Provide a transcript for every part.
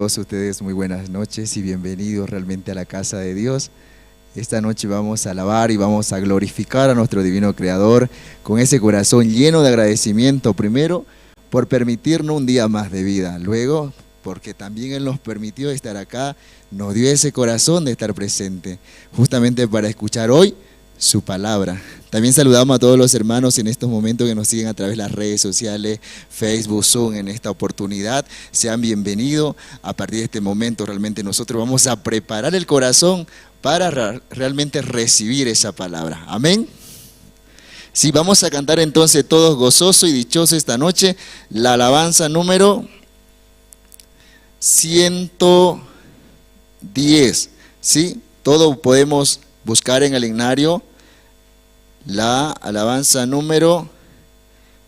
Todos ustedes muy buenas noches y bienvenidos realmente a la casa de Dios. Esta noche vamos a alabar y vamos a glorificar a nuestro divino Creador con ese corazón lleno de agradecimiento, primero por permitirnos un día más de vida, luego porque también Él nos permitió estar acá, nos dio ese corazón de estar presente, justamente para escuchar hoy su palabra. También saludamos a todos los hermanos en estos momentos que nos siguen a través de las redes sociales, Facebook, Zoom, en esta oportunidad. Sean bienvenidos. A partir de este momento realmente nosotros vamos a preparar el corazón para realmente recibir esa palabra. Amén. Sí, vamos a cantar entonces todos gozosos y dichosos esta noche la alabanza número 110. Sí, todos podemos buscar en el himnario la alabanza número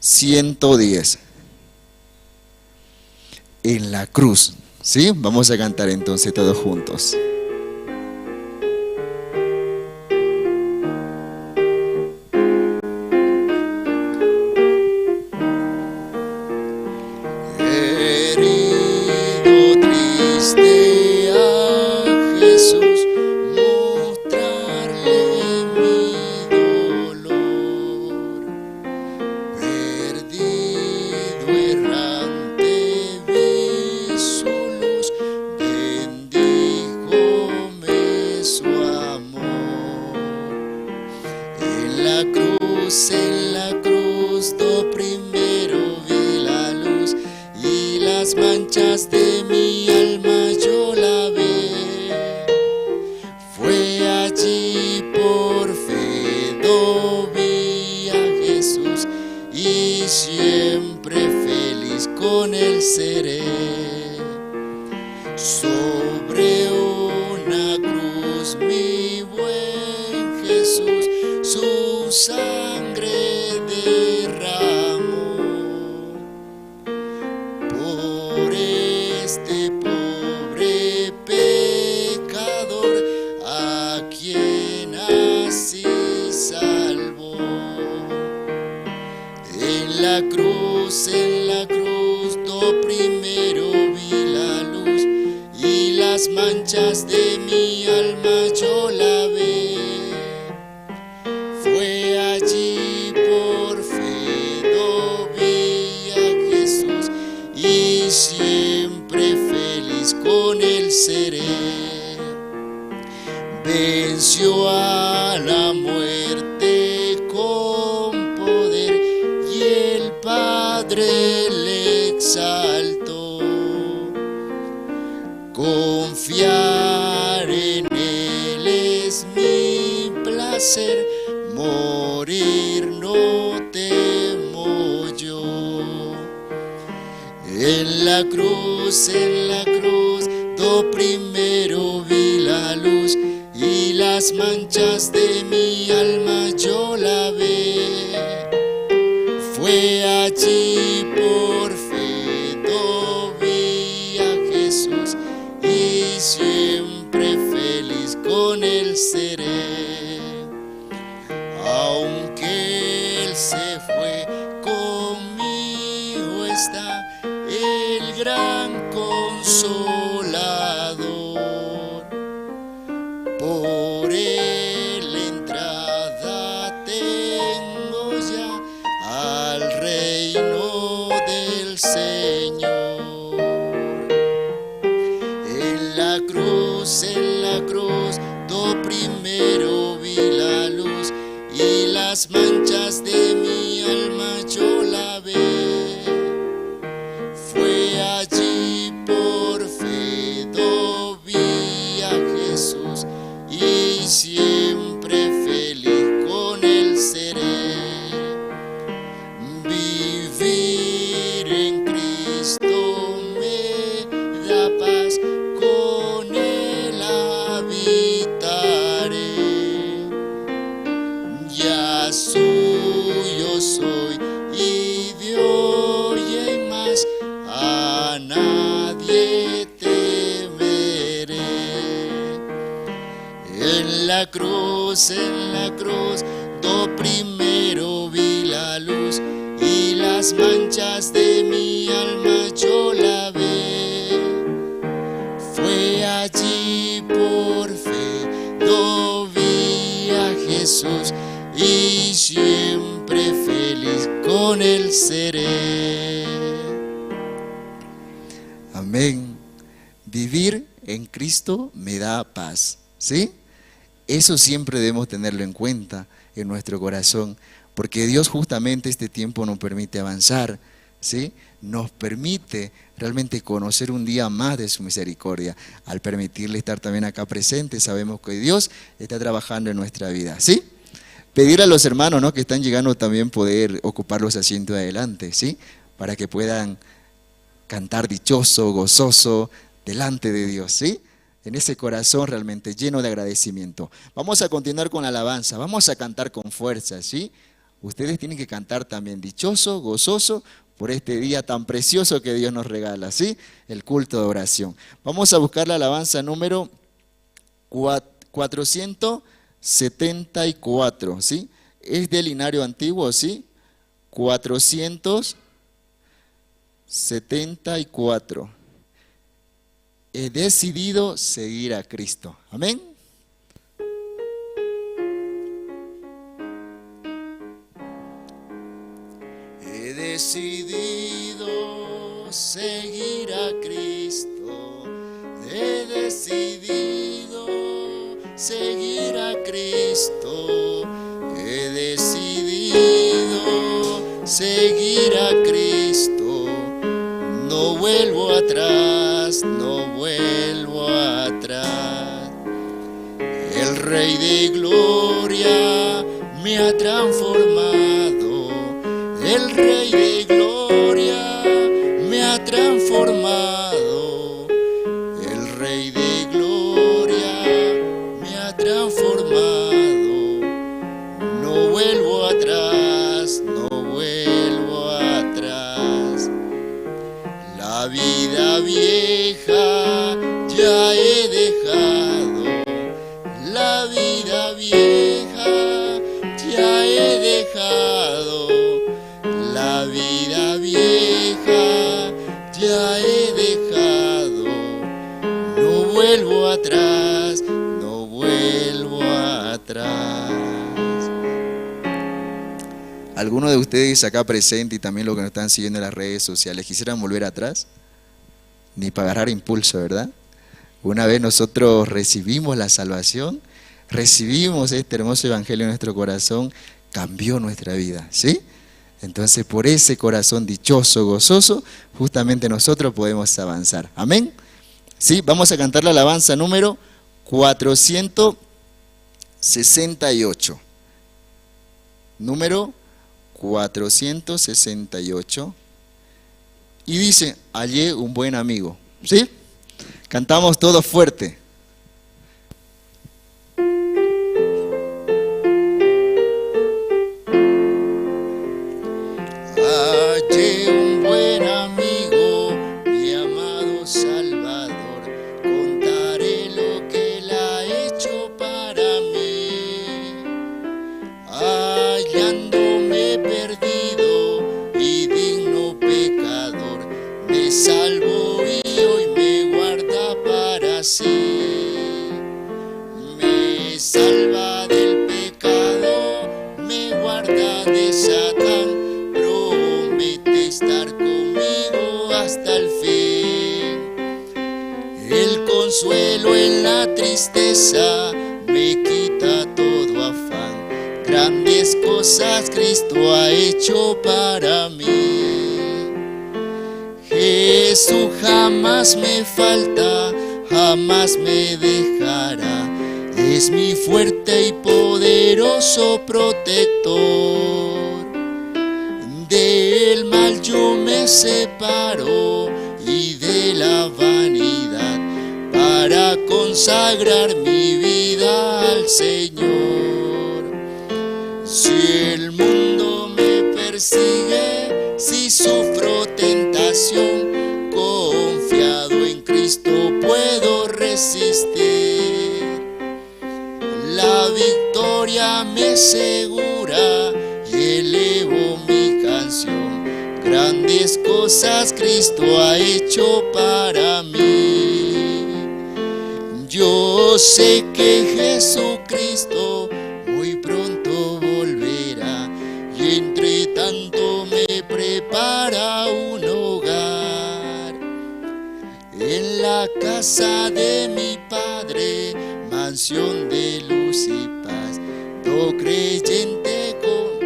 110. En la cruz. ¿Sí? Vamos a cantar entonces todos juntos. Herido, triste a Jesús, mostrarle mi dolor. Perdido, errante, vi su luz, bendíjome su amor. En la cruz, do primero vi la luz, y las manchas de mi alma yo lavé. Fue allí por fe do vi a Jesús, y siempre feliz con él seré. Sobre una cruz mi buen Jesús su sangre derramó. Por este pobre pecador a quien así salvó. En la cruz, do primero vi la luz, y las manchas de mi alma yo lavé. Fue allí por fe do vi a Jesús, y siempre feliz con él seré. Venció a la muerte con poder, y el Padre le exaltó. Confiar en él es mi placer, morir no temo yo. En la cruz, do primero vi la luz, y las manchas de mi alma yo lavé. Fue allí por fe do vi a Jesús, y siempre feliz con él seré. Aunque él se fue, conmigo está el gran consolador. Por él entrada tengo ya al reino del Señor. En la cruz, do primero vi la luz, y las manchas de mi alma yo lavé. Fue allí por fe do vi a Jesús, y siempre feliz con él seré. Vivir en Cristo me da paz, con él habitaré. Ya suyo soy y de hoy en más a nadie temeré. En la cruz, do primero vi la luz, y las manchas de mi alma yo lavé. Jesús y siempre feliz con él seré. Amén. Vivir en Cristo me da paz. ¿Sí? Eso siempre debemos tenerlo en cuenta en nuestro corazón, porque Dios justamente este tiempo nos permite avanzar, ¿sí? Nos permite realmente conocer un día más de su misericordia. Al permitirle estar también acá presente, sabemos que Dios está trabajando en nuestra vida, ¿sí? Pedir a los hermanos, ¿no?, que están llegando también poder ocupar los asientos adelante, ¿sí? Para que puedan cantar dichoso, gozoso, delante de Dios, ¿sí? En ese corazón realmente lleno de agradecimiento. Vamos a continuar con la alabanza, vamos a cantar con fuerza, ¿sí? Ustedes tienen que cantar también dichoso, gozoso, por este día tan precioso que Dios nos regala, ¿sí? El culto de oración. Vamos a buscar la alabanza número 474, ¿sí? Es del linario antiguo, ¿sí? 474. He decidido seguir a Cristo. Amén. He decidido seguir a Cristo. He decidido seguir a Cristo. He decidido seguir a Cristo. No vuelvo atrás, no vuelvo atrás. El Rey de Gloria me ha transformado. El Rey de Gloria me ha transformado. El Rey de Gloria me ha transformado. No vuelvo atrás, no vuelvo atrás. La vida vieja ya he dejado, la vida vieja ya he dejado, la vida vieja ya he dejado, no vuelvo atrás, no vuelvo atrás. ¿Alguno de ustedes acá presente y también los que nos están siguiendo en las redes sociales quisieran volver atrás? Ni para agarrar impulso, ¿verdad? Una vez nosotros recibimos la salvación, recibimos este hermoso evangelio en nuestro corazón, cambió nuestra vida, ¿sí? Entonces, por ese corazón dichoso, gozoso, justamente nosotros podemos avanzar. Amén. ¿Sí? Vamos a cantar la alabanza número 468. Número 468. Y dice, hallé un buen amigo. ¿Sí? Cantamos todos fuerte. Hallé un buen amigo, mi amado Salvador, contaré lo que él ha hecho para mí. Hallándome perdido y digno pecador, me salvó y hoy me guarda para sí. Me salva del pecado, me guarda de Satán, promete estar conmigo hasta el fin. El consuelo en la tristeza me quita todo afán. Grandes cosas Cristo ha hecho para mí. Jesús jamás me falta, jamás me dejará. Es mi fuerte y poderoso protector. Del mal yo me separo y de la vanidad, para consagrar mi vida al Señor. Si el mundo me persigue, si sufro tentación, confiado en Cristo puedo resistir. La victoria me asegura y elevo mi canción. Grandes cosas Cristo ha hecho para mí. Yo sé que Jesucristo muy pronto Casa de mi Padre, mansión de luz y paz, do creyente con.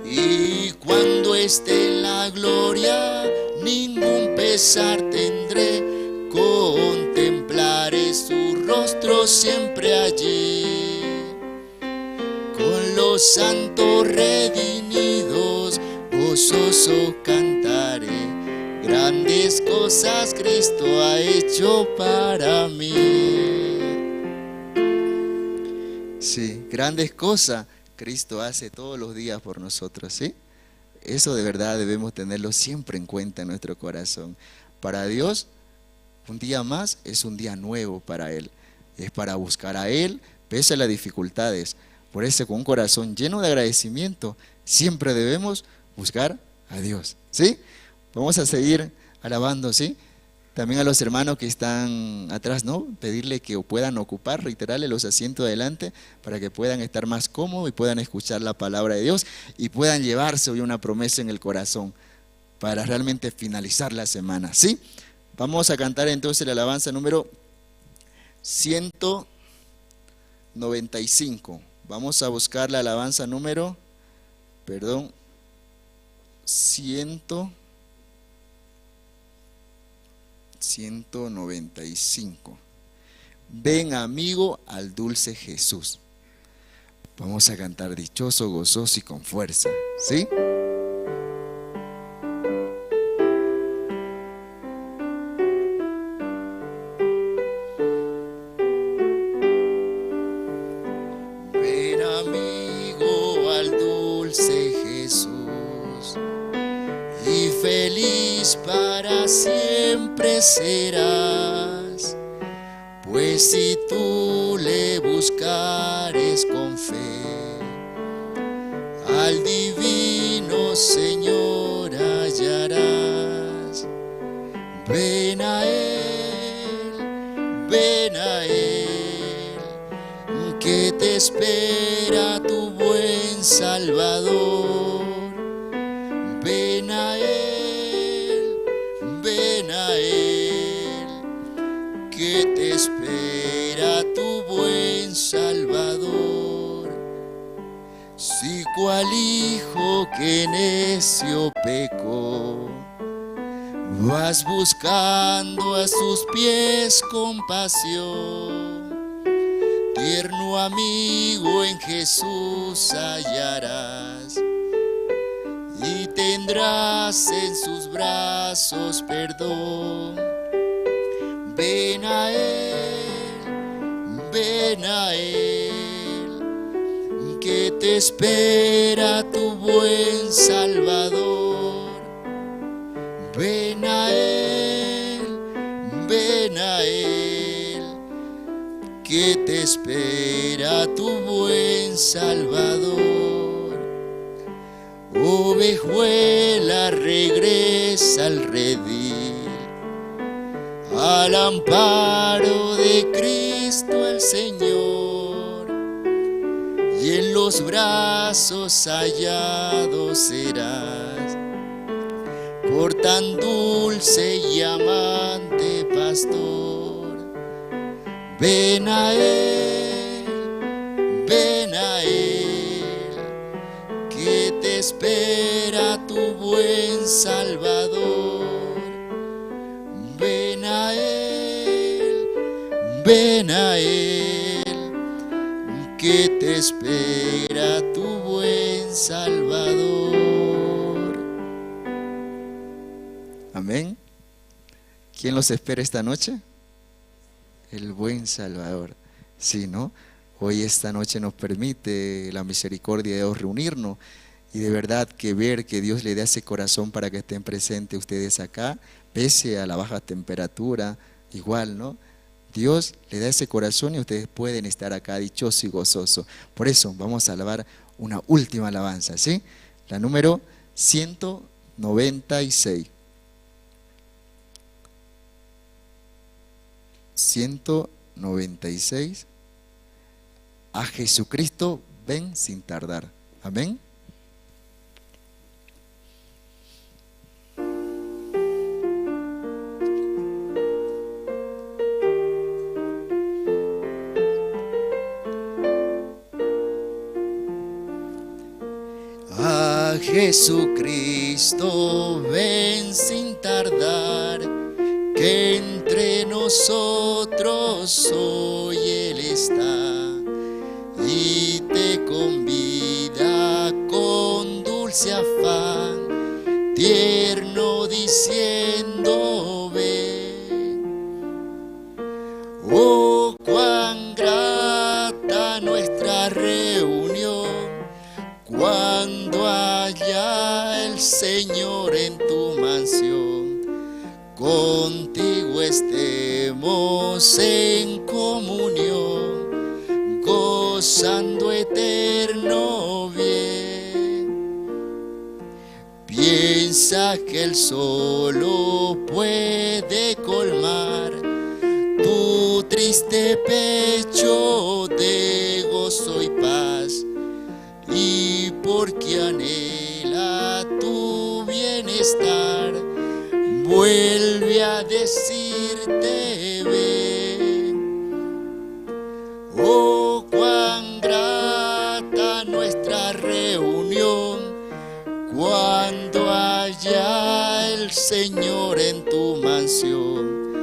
Y cuando esté en la gloria, ningún pesar tendré, contemplaré su rostro siempre allí. Con los santos redimidos, gozoso cantaré, grandes cosas Cristo ha hecho para mí. Sí, grandes cosas Cristo hace todos los días por nosotros, ¿sí? Eso de verdad debemos tenerlo siempre en cuenta en nuestro corazón. Para Dios, un día más es un día nuevo para Él. Es para buscar a Él, pese a las dificultades. Por eso, con un corazón lleno de agradecimiento, siempre debemos buscar a Dios, ¿sí? Vamos a seguir alabando, ¿sí? También a los hermanos que están atrás, ¿no? Pedirle que puedan ocupar, reiterarle los asientos adelante para que puedan estar más cómodos y puedan escuchar la palabra de Dios y puedan llevarse hoy una promesa en el corazón para realmente finalizar la semana, ¿sí? Vamos a cantar entonces la alabanza número 195. Vamos a buscar la alabanza número, perdón, 195. Ven, amigo, al dulce Jesús. Vamos a cantar dichoso, gozoso y con fuerza, ¿sí? Ven, amigo, al dulce Jesús, y feliz para siempre serás, pues si tú le buscares con fe, al divino Señor hallarás. Ven a Él, ven a Él, que te espera tu buen Salvador. Ven a Él, ven a Él, que te espera tu buen Salvador. Si cual hijo que necio pecó, vas buscando a sus pies compasión, tierno amigo en Jesús hallarás y tendrás en sus brazos perdón. Ven a Él, ven a Él, que te espera tu buen Salvador. Ven a Él, ven a Él, que te espera tu buen Salvador. Ovejuela, regresa al redil, al amparo de Cristo el Señor, y en los brazos hallado serás por tan dulce y amante pastor. Ven a Él, ven a Él, que te espera tu buen Salvador. Ven a Él, ven a Él, que te espera tu buen Salvador. Amén. ¿Quién los espera esta noche? El buen Salvador. Sí, ¿no? Hoy esta noche nos permite la misericordia de Dios reunirnos y de verdad que ver que Dios le da ese corazón para que estén presentes ustedes acá, pese a la baja temperatura, igual, ¿no? Dios le da ese corazón y ustedes pueden estar acá dichoso y gozoso. Por eso vamos a alabar una última alabanza, ¿sí? La número 196. 196. A Jesucristo ven sin tardar. Amén. Jesucristo, ven sin tardar, que entre nosotros hoy Él está y te convida con dulce afán, tierno diciendo ven. Oh, cuán grata nuestra reunión, cuando haya el Señor en tu mansión, contigo estemos en comunión, gozando eterno bien. Piensa que Él solo puede colmar tu triste pecho de gozo y paz, y porque anhela tu bienestar, vuelve a decirte ven. Oh, cuán grata nuestra reunión, cuando haya el Señor en tu mansión,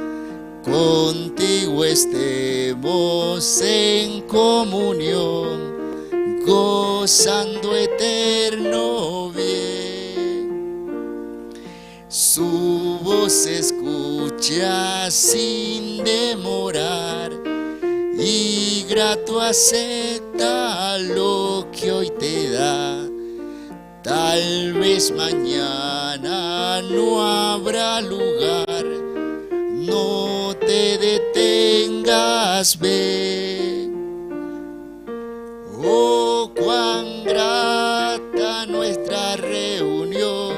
contigo estemos en comunión, gozando eterno bien. Su voz escucha sin demorar y grato acepta lo que hoy te da. Tal vez mañana no habrá lugar, no te detengas, ven. Oh, cuán grata nuestra reunión,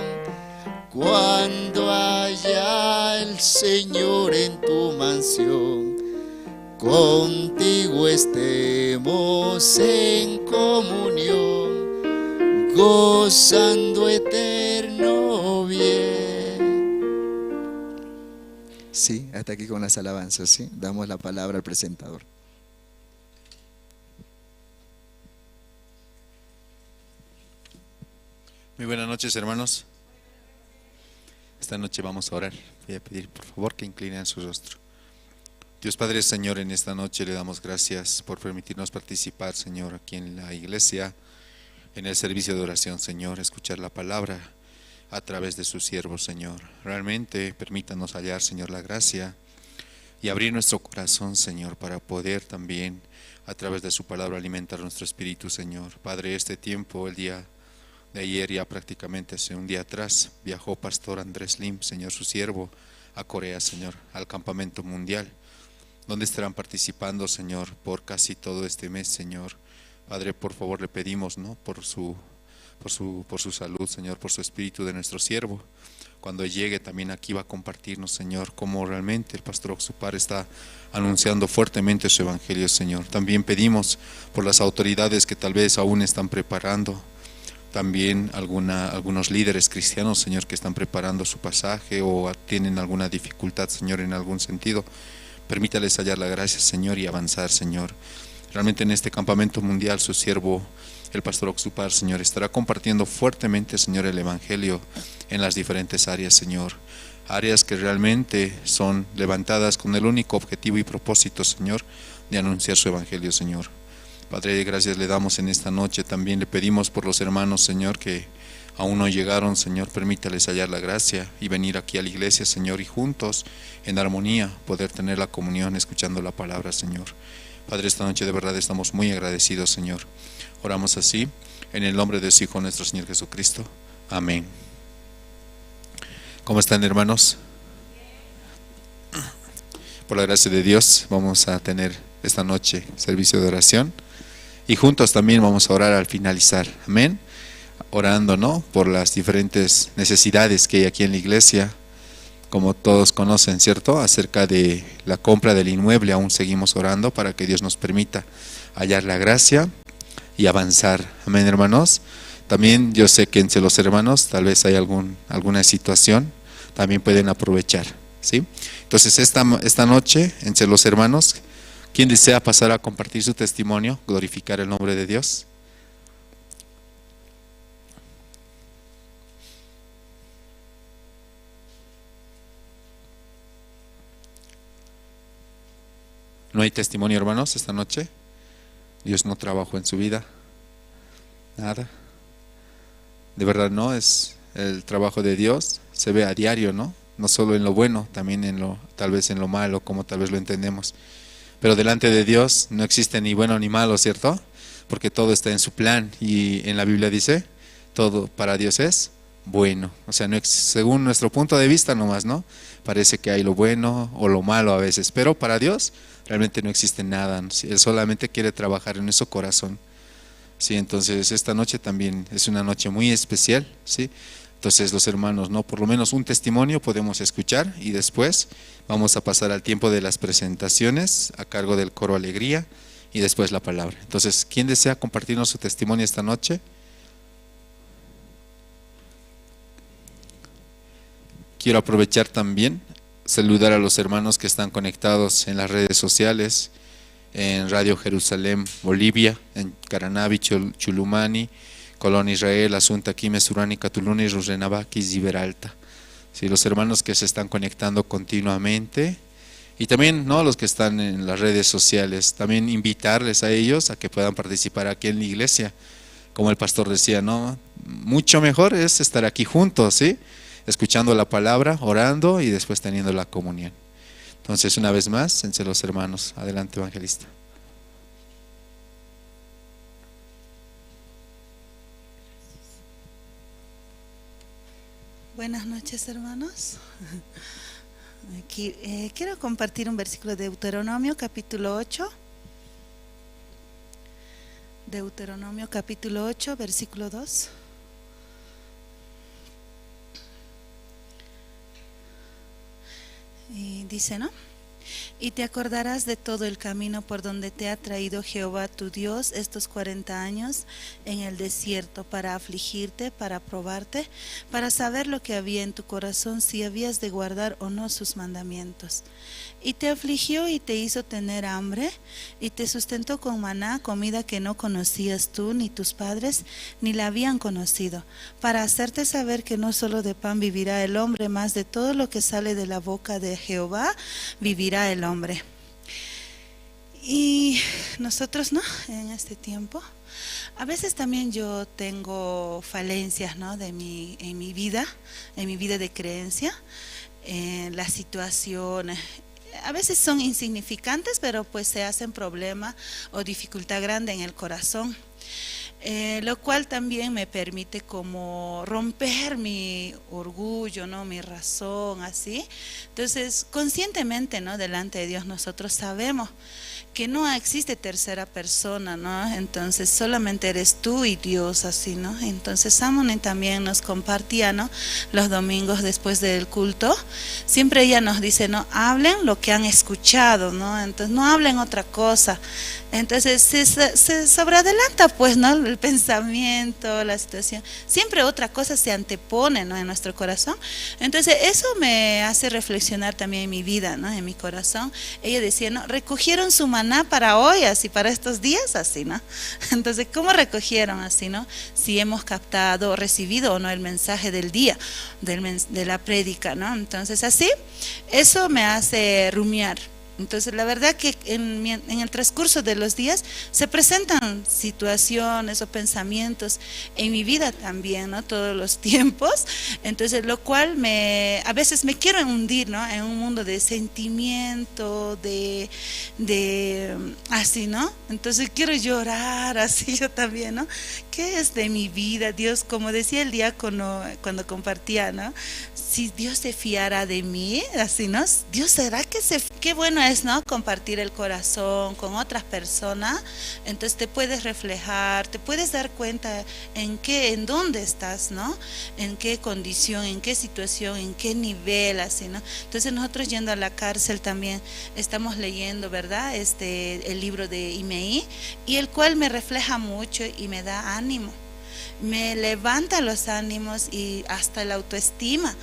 cuando haya el Señor en tu mansión, contigo estemos en comunión, gozando eterno bien. Sí, hasta aquí con las alabanzas, ¿sí? Damos la palabra al presentador. Muy buenas noches, hermanos. Esta noche vamos a orar. Voy a pedir, por favor, que inclinen su rostro. Dios Padre, Señor, en esta noche le damos gracias por permitirnos participar, Señor, aquí en la iglesia, en el servicio de oración, Señor, escuchar la palabra a través de su siervo, Señor. Realmente permítanos hallar, Señor, la gracia y abrir nuestro corazón, Señor, para poder también a través de su palabra alimentar nuestro espíritu, Señor. Padre, este tiempo, el día de ayer, ya prácticamente hace un día atrás, viajó Pastor Andrés Lim, Señor, su siervo, a Corea, Señor, al campamento mundial, donde estarán participando, Señor, por casi todo este mes, Señor. Padre, por favor, le pedimos, ¿no?, por su salud, Señor, por su espíritu de nuestro siervo. Cuando llegue también aquí va a compartirnos, Señor, cómo realmente el pastor Oxupar está anunciando fuertemente su evangelio, Señor. También pedimos por las autoridades que tal vez aún están preparando, también algunos líderes cristianos, Señor, que están preparando su pasaje o tienen alguna dificultad, Señor, en algún sentido. Permítales hallar la gracia, Señor, y avanzar, Señor. Realmente en este campamento mundial, su siervo, el pastor Oxupar, Señor, estará compartiendo fuertemente, Señor, el evangelio en las diferentes áreas, Señor. Áreas que realmente son levantadas con el único objetivo y propósito, Señor, de anunciar su evangelio, Señor. Padre, gracias le damos en esta noche. También le pedimos por los hermanos, Señor, que aún no llegaron, Señor. Permítales hallar la gracia y venir aquí a la iglesia, Señor, y juntos, en armonía, poder tener la comunión escuchando la palabra, Señor. Padre, esta noche de verdad estamos muy agradecidos, Señor. Oramos así, en el nombre de su Hijo, nuestro Señor Jesucristo. Amén. ¿Cómo están, hermanos? Por la gracia de Dios, vamos a tener esta noche servicio de oración. Y juntos también vamos a orar al finalizar. Amén. Orando, ¿no?, por las diferentes necesidades que hay aquí en la iglesia. Como todos conocen, ¿cierto?, acerca de la compra del inmueble, aún seguimos orando para que Dios nos permita hallar la gracia y avanzar. Amén, hermanos. También yo sé que entre los hermanos tal vez hay alguna situación, también pueden aprovechar, ¿sí? Entonces esta noche, entre los hermanos, ¿quién desea pasar a compartir su testimonio, glorificar el nombre de Dios? ¿No hay testimonio, hermanos, esta noche? Dios no trabajó en su vida. Nada. De verdad, no, es el trabajo de Dios, se ve a diario, ¿no? No solo en lo bueno, también en lo, tal vez en lo malo, como tal vez lo entendemos. Pero delante de Dios no existe ni bueno ni malo, ¿cierto? Porque todo está en su plan, y en la Biblia dice, todo para Dios es bueno. O sea, no, según nuestro punto de vista nomás, ¿no? Parece que hay lo bueno o lo malo a veces, pero para Dios realmente no existe nada, ¿no? Él solamente quiere trabajar en nuestro corazón. Sí, entonces esta noche también es una noche muy especial, ¿sí? Entonces los hermanos, ¿no? Por lo menos un testimonio podemos escuchar, y después vamos a pasar al tiempo de las presentaciones a cargo del coro Alegría y después la palabra. Entonces, ¿quién desea compartirnos su testimonio esta noche? Quiero aprovechar también saludar a los hermanos que están conectados en las redes sociales, en Radio Jerusalén, Bolivia, en Caranavi, Chulumani, Colón, Israel, Asunta, Quimes, Urani, Catuluni, Rurrenabaque y Ziberalta. Sí, los hermanos que se están conectando continuamente, y también, ¿no?, los que están en las redes sociales, también invitarles a ellos a que puedan participar aquí en la iglesia. Como el pastor decía, ¿no?, mucho mejor es estar aquí juntos, ¿sí?, escuchando la palabra, orando y después teniendo la comunión. Entonces, una vez más, entre los hermanos. Adelante, evangelista. Buenas noches, hermanos. Aquí quiero compartir un versículo de Deuteronomio, capítulo 8. Deuteronomio, capítulo 8, versículo 2. Y dice, ¿no? Y te acordarás de todo el camino por donde te ha traído Jehová tu Dios estos 40 años en el desierto, para afligirte, para probarte, para saber lo que había en tu corazón, si habías de guardar o no sus mandamientos. Y te afligió y te hizo tener hambre, y te sustentó con maná, comida que no conocías tú ni tus padres, ni la habían conocido, para hacerte saber que no solo de pan vivirá el hombre, mas de todo lo que sale de la boca de Jehová vivirá el hombre. Y nosotros, ¿no?, en este tiempo, a veces también yo tengo falencias, ¿no?, de mi, en mi vida, en mi vida de creencia, en las situaciones. A veces son insignificantes, pero pues se hacen problema o dificultad grande en el corazón. Lo cual también me permite como romper mi orgullo, ¿no?, mi razón, así. Entonces, conscientemente, ¿no?, delante de Dios nosotros sabemos que no existe tercera persona, ¿no? Entonces solamente eres tú y Dios, así, ¿no? Entonces Samone también nos compartía, ¿no?, los domingos después del culto, siempre ella nos dice, ¿no?, hablen lo que han escuchado, ¿no? Entonces no hablen otra cosa. Entonces se sobreadelanta, pues, ¿no?, el pensamiento, la situación, siempre otra cosa se antepone, ¿no?, en nuestro corazón. Entonces eso me hace reflexionar también en mi vida, ¿no?, en mi corazón. Ella decía, ¿no?, recogieron su maná para hoy, así, para estos días, así, ¿no? Entonces, ¿cómo recogieron así, no? Si hemos captado, recibido o no el mensaje del día, de la prédica, ¿no? Entonces, así, eso me hace rumiar. Entonces, la verdad que en el transcurso de los días se presentan situaciones o pensamientos en mi vida también, ¿no? Todos los tiempos. Entonces, lo cual a veces me quiero hundir, ¿no? En un mundo de sentimiento, de así, ¿no? Entonces, quiero llorar así yo también, ¿no? ¿Qué es de mi vida, Dios? Como decía el diácono cuando compartía, ¿no? Si Dios se fiara de mí, así, ¿no? Dios, ¿será que se...? Qué bueno es, ¿no?, compartir el corazón con otras personas. Entonces te puedes reflejar, te puedes dar cuenta en qué, en dónde estás, ¿no?, en qué condición, en qué situación, en qué nivel, así, ¿no? Entonces nosotros yendo a la cárcel también estamos leyendo, ¿verdad?, el libro de Imeí, y el cual me refleja mucho y me da ánimo. me levanta los ánimos y hasta la autoestima.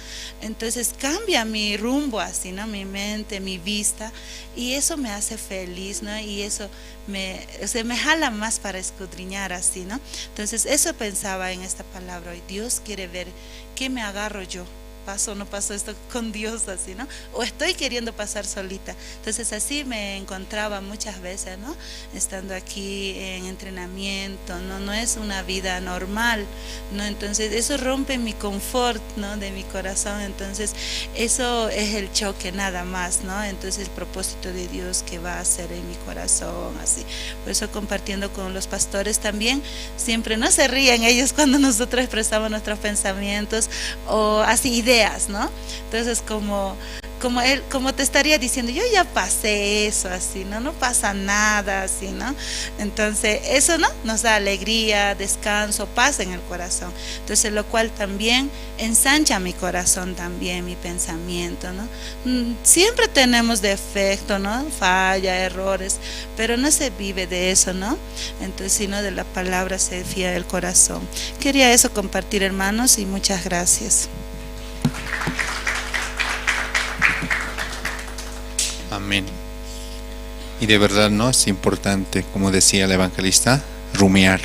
Entonces cambia mi rumbo así, ¿no? Mi mente, mi vista, y eso me hace feliz, ¿no? Y eso me jala más para escudriñar así, ¿no? Entonces eso pensaba en esta palabra hoy. Dios quiere ver qué me agarro yo. ¿Paso o no paso esto con Dios así, no? O estoy queriendo pasar solita. Entonces así me encontraba muchas veces, ¿no? Estando aquí en entrenamiento, ¿no? No es una vida normal, ¿no? Entonces eso rompe mi confort, ¿no? De mi corazón. Entonces eso es el choque nada más, ¿no? Entonces el propósito de Dios que va a hacer en mi corazón, así. Por eso compartiendo con los pastores también, siempre no se ríen ellos cuando nosotros expresamos nuestros pensamientos o así ideas, ¿no? Entonces como él, como te estaría diciendo, yo ya pasé eso, así, ¿no? No pasa nada, así, ¿no? Entonces, eso, ¿no? Nos da alegría, descanso, paz en el corazón. Entonces, lo cual también ensancha mi corazón también, mi pensamiento, ¿no? Siempre tenemos defecto, ¿no? Falla, errores, pero no se vive de eso, ¿no? Entonces, sino de la palabra se fía el corazón. Quería eso compartir, hermanos, y muchas gracias. Amén. Y de verdad, ¿no? Es importante, como decía el evangelista, rumiar,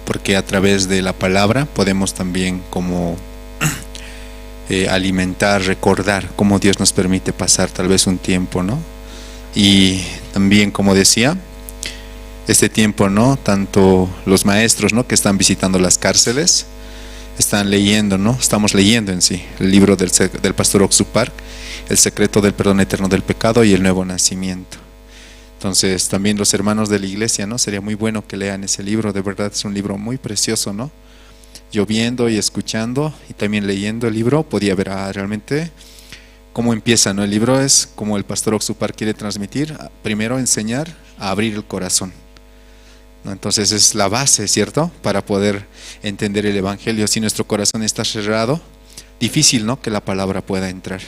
porque a través de la palabra podemos también como alimentar, recordar cómo Dios nos permite pasar tal vez un tiempo, ¿no? Y también, como decía, este tiempo, ¿no? Tanto los maestros, ¿no? Que están visitando las cárceles, están leyendo, ¿no? Estamos leyendo en sí el libro del pastor Ock Soo Park, El secreto del perdón eterno del pecado y el nuevo nacimiento. Entonces también los hermanos de la iglesia, ¿no? Sería muy bueno que lean ese libro, de verdad es un libro muy precioso, ¿no? Yo viendo y escuchando y también leyendo el libro podía ver realmente cómo empieza, ¿no? El libro es como el pastor Ock Soo Park quiere transmitir, primero enseñar a abrir el corazón, ¿no? Entonces es la base, ¿cierto? Para poder entender el evangelio. Si nuestro corazón está cerrado, difícil, ¿no? Que la palabra pueda entrar.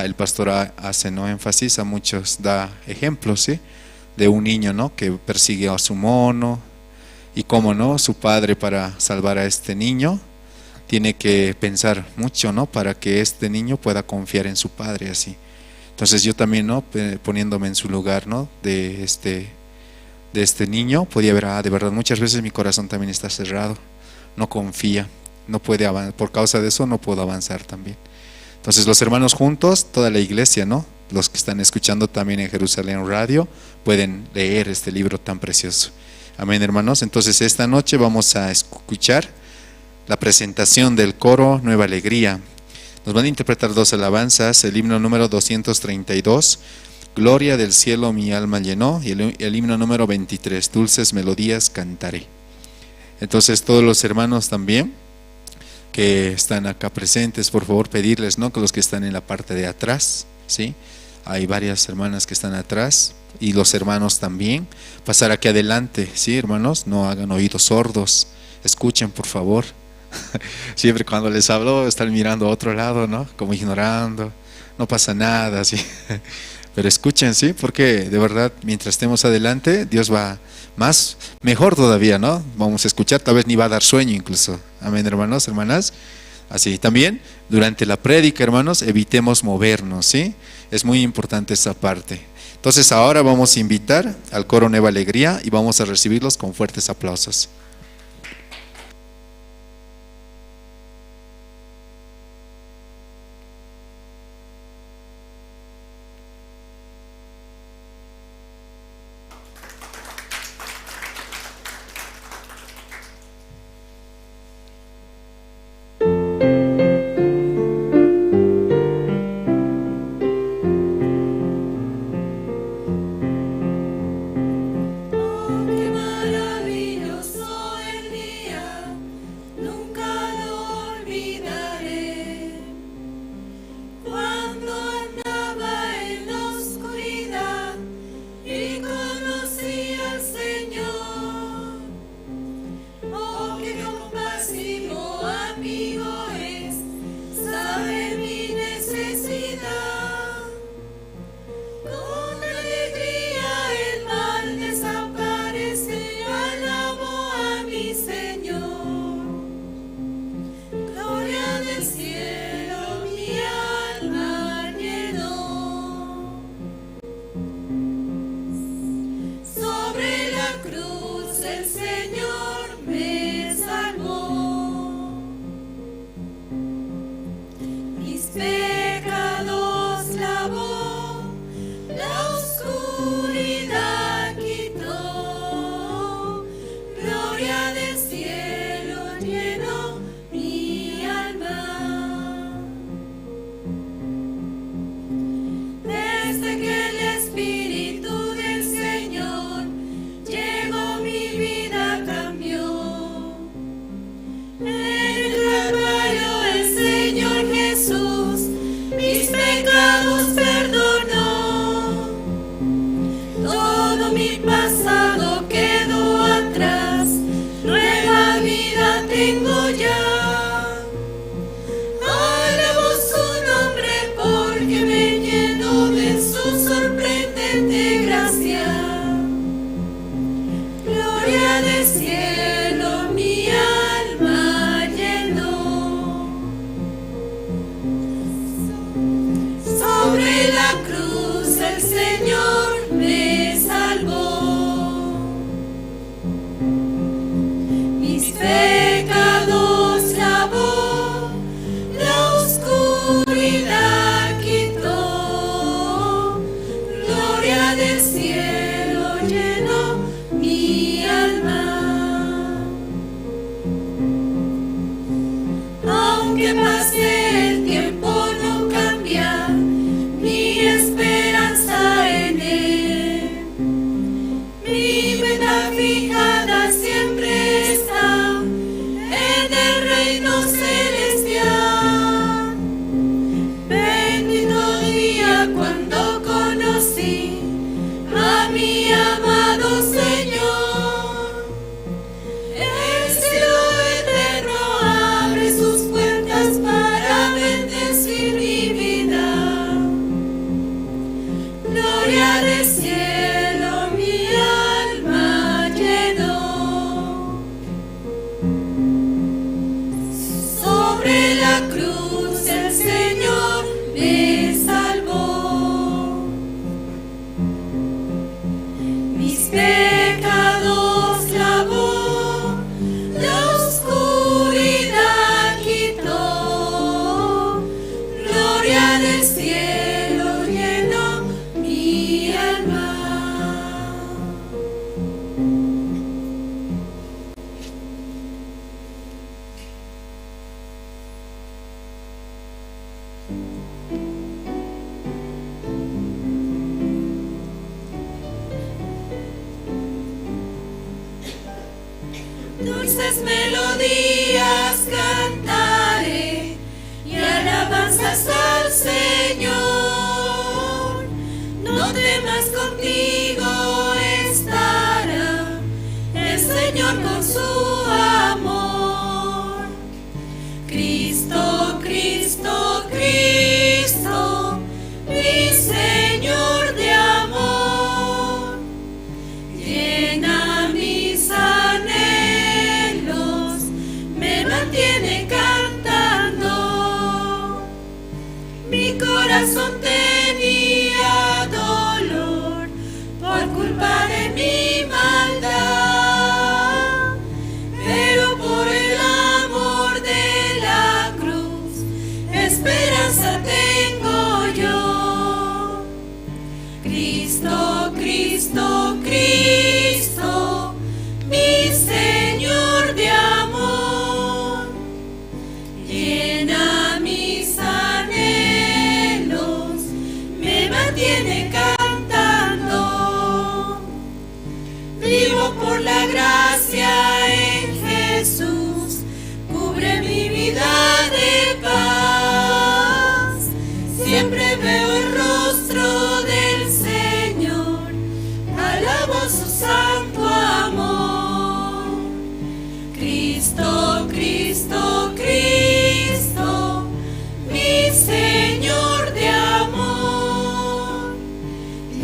El pastor hace, ¿no? Énfasis a muchos, da ejemplos, ¿sí? De un niño, ¿no? Que persigue a su mono y cómo, ¿no? Su padre, para salvar a este niño, tiene que pensar mucho, ¿no? Para que este niño pueda confiar en su padre, así. Entonces yo también, ¿no? Poniéndome en su lugar, ¿no? De este niño, podía ver, de verdad, muchas veces mi corazón también está cerrado, no confía, no puede avanzar, por causa de eso no puedo avanzar también. Entonces los hermanos juntos, toda la iglesia, ¿no? Los que están escuchando también en Jerusalén Radio, pueden leer este libro tan precioso. Amén, hermanos. Entonces esta noche vamos a escuchar la presentación del coro Nueva Alegría. Nos van a interpretar dos alabanzas, el himno número 232, Gloria del cielo mi alma llenó, y el himno número 23, Dulces melodías cantaré. Entonces todos los hermanos también que están acá presentes, por favor pedirles, ¿no? Que los que están en la parte de atrás, ¿sí? Hay varias hermanas que están atrás y los hermanos también, pasar aquí adelante, ¿sí, hermanos? No hagan oídos sordos, escuchen por favor. Siempre cuando les hablo están mirando a otro lado, ¿no? Como ignorando, no pasa nada, ¿sí? Pero escuchen, ¿sí? Porque de verdad, mientras estemos adelante, Dios va más, mejor todavía, ¿no? Vamos a escuchar, tal vez ni va a dar sueño incluso. Amén, hermanos, hermanas. Así también, durante la prédica, hermanos, evitemos movernos, ¿sí? Es muy importante esa parte. Entonces ahora vamos a invitar al coro Nueva Alegría y vamos a recibirlos con fuertes aplausos. Oh, qué maravilloso. Gloria del cielo mi alma llenó. Sobre la cruz el Señor me salvó. Mis pecados lavó, la oscuridad quitó. Gloria del cielo llenó mi alma. Aunque pase el tiempo no cambia mi esperanza en él. Mi meta fijada siempre está en el reino celestial. Bendito día cuando conocí a mi amado Señor. El cielo eterno abre sus puertas para bendecir mi vida. Gloria del cielo mi alma llenó. Sobre la cruz el Señor me salvó. Mis pecados lavó, la oscuridad quitó. Gloria del cielo llenó mi alma. Dulces melodías cantaré y alabanzas al Señor. No temas, contigo estará el Señor con su amor. Cristo, Cristo, Cristo, mi Señor de amor. Llena mis anhelos, me mantiene cantando. Mi corazón tenía dolor por culpa de mi maldad, pero por el amor de la cruz, esperanza tengo yo. Cristo, Cristo, Cristo, mi Señor de amor, llena mis anhelos, me mantiene cantando. Vivo por la gracia en Jesús, cubre mi vida de paz. Siempre veo el rostro del Señor, alabo su santo amor. Cristo, Cristo, Cristo, mi Señor de amor,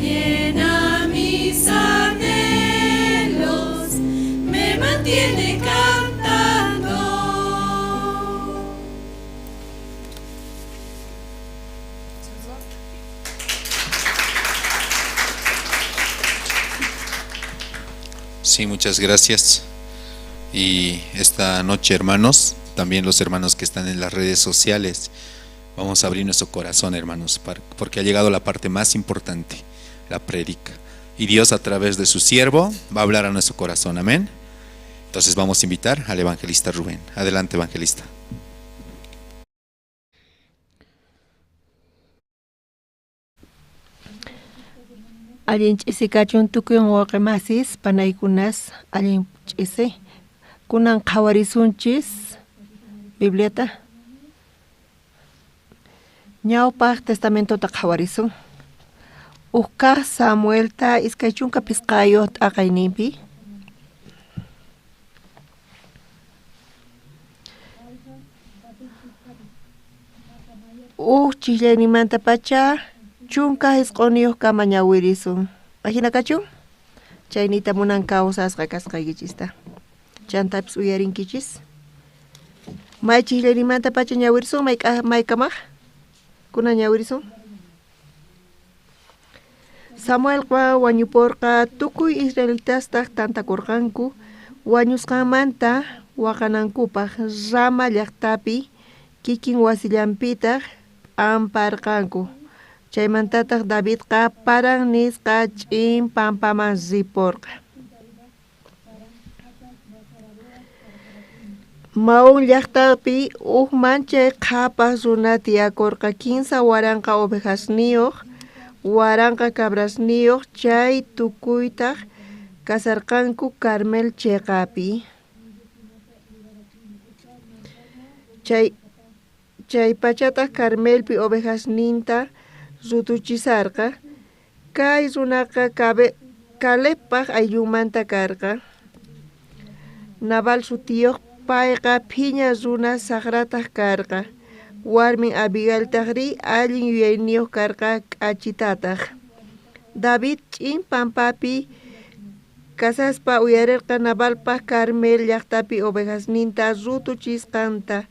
llena mis anhelos, me mantiene cantando. Sí, muchas gracias. Y esta noche, hermanos, también los hermanos que están en las redes sociales, vamos a abrir nuestro corazón, hermanos, porque ha llegado la parte más importante, la prédica. Y Dios, a través de su siervo, va a hablar a nuestro corazón. Amén. Entonces vamos a invitar al evangelista Rubén. Adelante, evangelista. Allin ch'isi kachun tukuy wawqimasis panaykunas allin ch'isi kunan qhawarisunchis Bibliata. Ñawpaq testamentota qhawarisun. Uj Samuelta 25 t'aqayninpi. Uj ch'illayninmantapacha 19 kama ñawirisun. Ajina kachun? Chaynita munan kawsasqa kasqaykichista. Chantapis uyarinkichis. Maychijllarimanta pacha ñawirisun maykamaj kunan ñawirisun. Samuelqa wañuporqa tukuy israelitastaq tantakurqanku wañusqanmanta waqanankupaq Rama llaqtapi kikin wasillanpitaq p'amparqanku. Chaymantataq Davidqa Paran nisqa ch'in pampaman riporqa. Maón llaqtapi uj manchay qhapaq runa tiyakurqa 3000 ovejasniyuq, 1000 cabrasniyuq, chay tukuytaq kasarqanku Carmel cheqapi. Chay pachataq Carmelpi ovejasninta rutuchisarqa. Kay runaqa Calebpaj ayllunmanta karqa. Nabal sutiyuq, payqa phiña runa saqrataq karqa. Warmin Abigailtaqri allin yuyayniyuq karqa k'achitataq. David ch'in pampapi kasaspa uyarerqa Nabalpaj Carmel llaqtapi ovejasninta rutuchisqanta.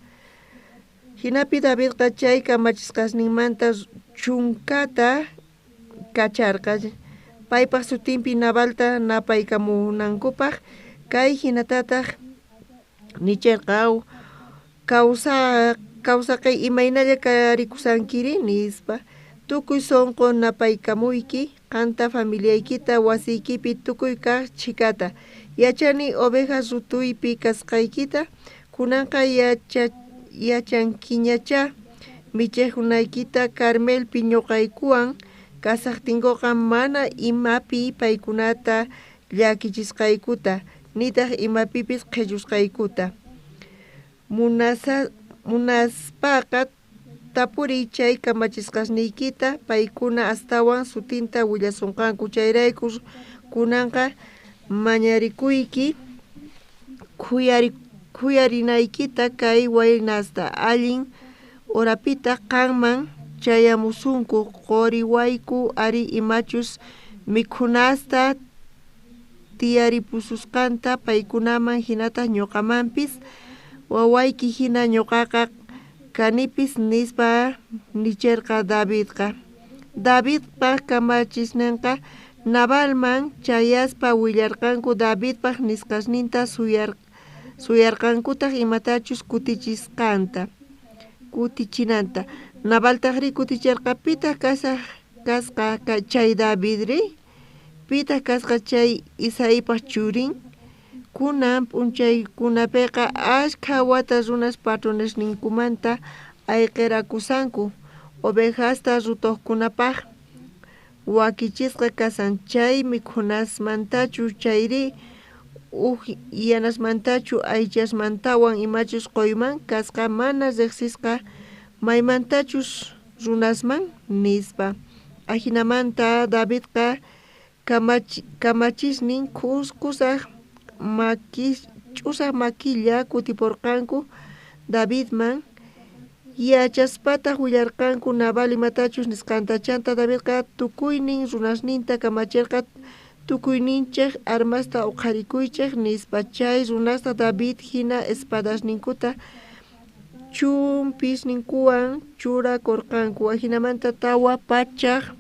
Jinapi Davidqa chay kamachisqasninmanta chunkata kacharqa paypaj sutinpi Nabalta napaykamunankupaj. Kay hinatataq nicherqa: kawsaqay imaynalla karikusankiri nispa. Tukuy sunqu napaykamuyki qanta familiaykita wasiykipi tukuy kaj chhikata. Yachani ovejas rutuypi kasqaykita, kunanqa yachankiñachá michejkunaykita Carmelpi ñuqaykuwan kasaqtinkuqa mana imapi paykunata llakichisqaykuta nitaq imapipis qhillusqaykuta. Munaspaqa tapuriy chay kamachisqasniykita, paykuna astawan sutinta willasunqanku. Chayrayku kunanqa mañarikuyki khuyarinaykita kay waynasta, allin horapitaq qanman chayamusunku. Qoriwayku ari imachus mikhunasta tiyaripususqanta paykunaman hinataq ñuqamanpis, wawayki hina ñuqaqa kanipis nispa nicherqa Davidqa. Davidpaj kamachisnenqa Nabalman chayaspa willarqanku Davidpaj nisqasninta, suyarqankutaq imatachus kutichinanta. Nabaltajri kuticherqa: pitaq kasqa chay Davidri? Pitaq kasqa chay Isaipaj churin? Kunan p'unchaykunapiqa ashkha wata runas patronesninkumanta ayqirakusanku. Ovejasta rutuqkunapaj wakichisqa kasan chay mikhunasmantachu chayri ujyanasmantachu aychasmantawan imachus quyman kasqa mana riqsisqa maymantachus runasman nispa. Ajinamanta Davidqa kamachisnin ch'usaq makilla kutiporqanku Davidman. Yachaspataq willarqanku Nabal imatachus nisqanta. Chanta Davidqa tukuynin runasninta kamacherqa: tukuyninchej armasta uqharikuychej nispa. Chay runasta David hina espadasninkuta chumpisninkuwan churakorqanku. Ajinamanta 400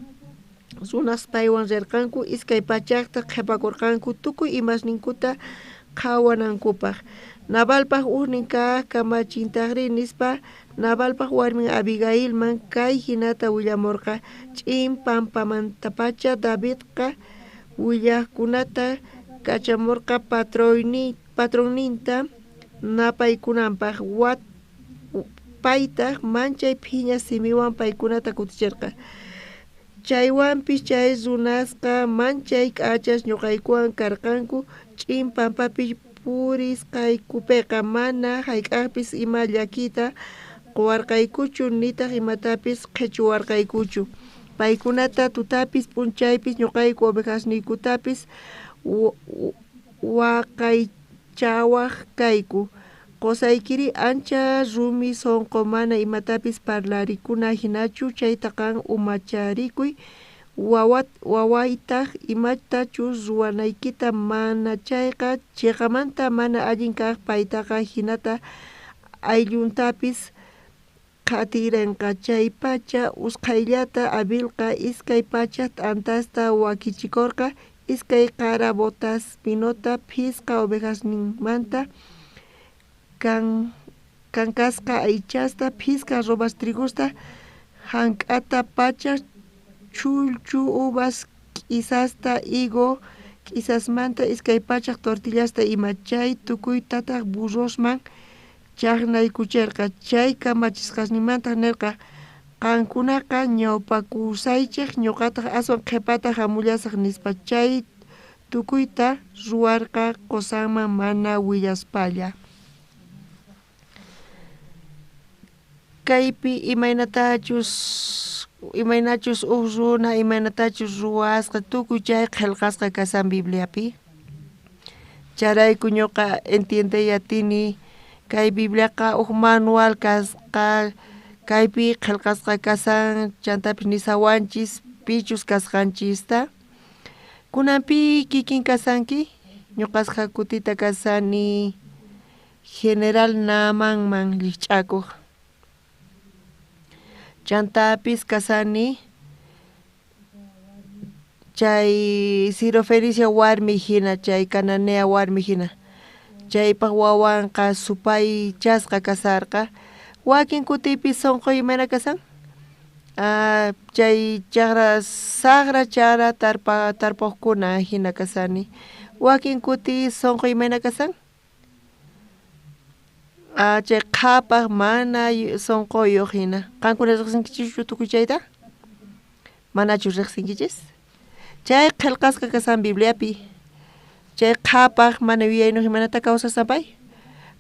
runas paywan rirqanku, 200taq qhipakorqanku tukuy imasninkuta qhawanankupaj. Nabalpaj ujnin kaj kamachintajri nispa Nabalpaj warmin Abigailman kay hinata willamorqa: ch'in pampamantapacha Davidqa willajkunata kachamorqa patronninta napaykunanpaj. Paytaj manchay phiña simiwan paykunata kuticherqa. Chaywanpis chay runasqa manchay k'achas ñuqaykuwan karqanku. Ch'in pampapi purisqaykupiqa mana jayk'aqpis ima llakiyta quwarqaykuchu nitaq imatapis qhichuwarqaykuchu. Paykunata tutapis p'unchaypis ñuqayku ovejasniykutapis waqaychawaj kayku. Qosaykiri ancha rumi sonqo mana imatapis parlarikuna hinachu, chayta qan umacharikuy Wawaytaj imatachus ruwanaykita mana chayqa cheqamanta mana allin kaj paytaqa jinata aylluntapis qhatirenqa. Chaypacha usqhayllata Abilqa 200 t'antasta wakichikorqa, 2 qara botas vinota, 5 ovejasninmanta kankasqa aychasta, 5 arrobas trigosta, jank'ata, 100 ch'ullchu uvas k'isasta, higo k'isasmanta 200 tortillasta ima. Chay tukuytataj burrosman chajnaykucherqa. Chay kamachisqasninmantaj nerqa: qankunaqa ñawpakusaychej, ñoqataj aswan qhepata jamullasaj, nispa. Chay tukuyta ruwarqa qosanman mana willaspalla. Kaypi imaynachus uj runa imaynatachus ruwasqa tukuy chay qhelqasqa kasan Bibliapi. Chayrayku ñuqa entiendey atini kay Bibliaqa uj manual kasqa, kaypi qhelqasqa kasan, chantapis nisawanchis pichus kasqanchista. Kunanpi kikin kasanki, ñuqasqa kutita kasani general Naamanman llijch'akuq. Chantapis kasani chay Sirofenicia warmi hina, chay Cananea warmi hina. Chaypaq wawanqa supaychasqa kasarqa. Wakin kutipi sonqoy imayna kasan? Chay chaqra saqra chara tarpuqkuna hina kasani. Wakin kuti sonqoy imayna kasan? Chay qhapaq mana sonqoyuq hina. Qankuna riqsinkichischu tukuy chayta? Manachu riqsinkichis? Chay qhelqasqa kasan Bibliapi. Chay qhapaq mana yuyayniyuq imaynata kawsasan pay?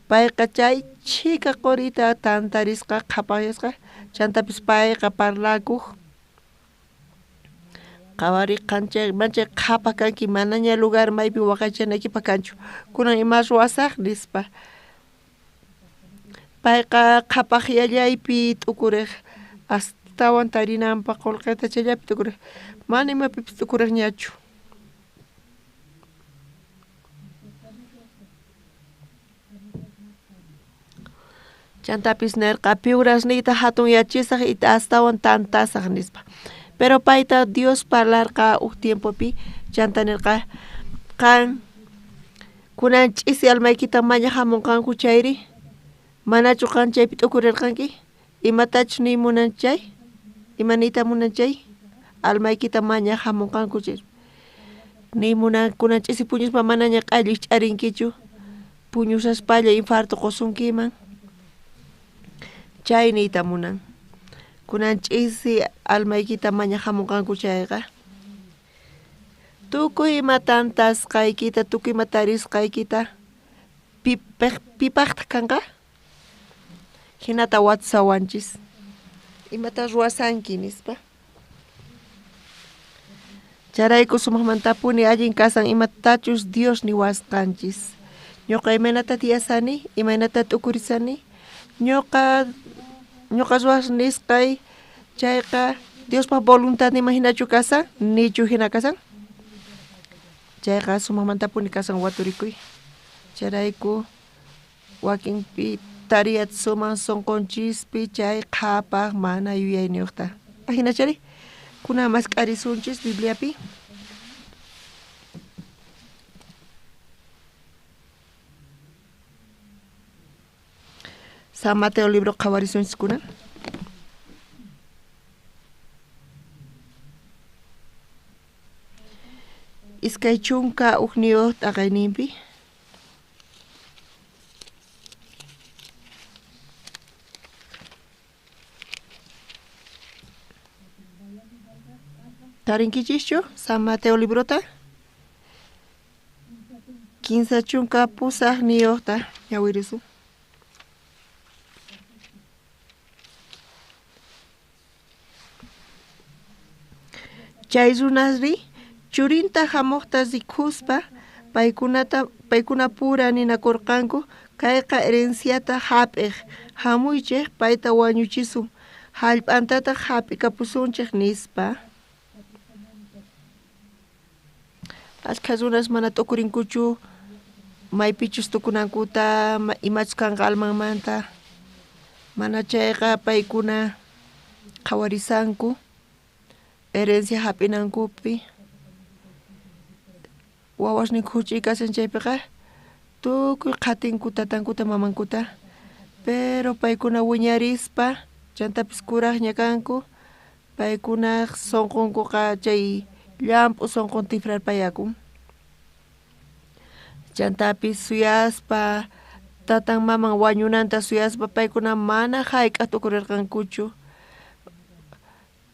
Payqa chay chhika qurita tantarisqa qhapaqyasqa, chantapis payqa parlakuq. Qhawari qan chay manchay qhapaq kanki, manaña lugar maypi waqaychanaykipaq kanchu. Kunan ima ruwasaq nispa. Payqa qhapaqyallaypi t'ukurej, astawan tarinanpaq qolqeta chayllapi t'ukurej, mana imapipis t'ukurejñachu. Chantapis nerqa piurasniyta hatunyachisaj y astawan tantasaj nispa. Pero payta Dios parlarqa uj tiempopi, chanta nerqa qan kunan ch'isi almaykita maña hamunqanku chayri, manachu qan chaypi t'ukurerqanki? Imatachus niy munan chay? Ima niyta munan chay? Almaykita maña hamunqanku chay. Niy munan kunan ch'isi puñuspa manaña q'alliq ch'arinkichu, puñusaspalla infarto qusunkiman. Chay niyta munan. Kunan ch'isi almaykita maña hamunqanku chayqa. Tukuy ima tantasqaykita, tukuy ima tarisqaykita pipaqtaq kanqa? Hinata watsawanchis. Imata ruwasanki nispa. Chayrayku sumaqmantapuni allin kasan imatachus Dios niwasqanchis. Ñuqa imaynata tiyasani, imaynata t'ukurisani, ñuqa ruwas nisqay chayqa Diospaq voluntad imahinachu kasan, nichu hina kasan. Chayqa sumaqmantapuni kasan waturikuy. Chayrayku wakinpi tariyat sumaq sonqonchispi chay qhapaq mana yuyayniyuqta. Ajinachari kunan mask'arisunchis Bibliapi. San Mateo libro qhawarisunchis kunan. 21 t'aqayninpi. Tarinkichischu San Mateo librota? 38 ñawirisun. Chay runasri churinta hamuqta rikuspa paykunapura ninakurqanku kayqa herenciata hap'iq, hamuychej payta wañuchisun, hallp'antataq hap'ikapusunchej nispa. Ashkha runas mana t'ukurinkuchu maypichus tukunankuta, imachus kanqa almanmanta. Mana chayqa paykuna qhawarisanku herencia hap'inankupi. Wawasninku huch'uy kashan chaypiqa tukuy qhatinku tatankuta mamankuta, pero paykuna wiñarispa chantapis kuraqña kanku, paykunaq sunqunkuqa chay llamp'u sunqun tifrarpayakun. Chantapis suyaspa tatan maman wañunanta suyaspa paykuna mana hayk'aq t'ukurirqankuchu.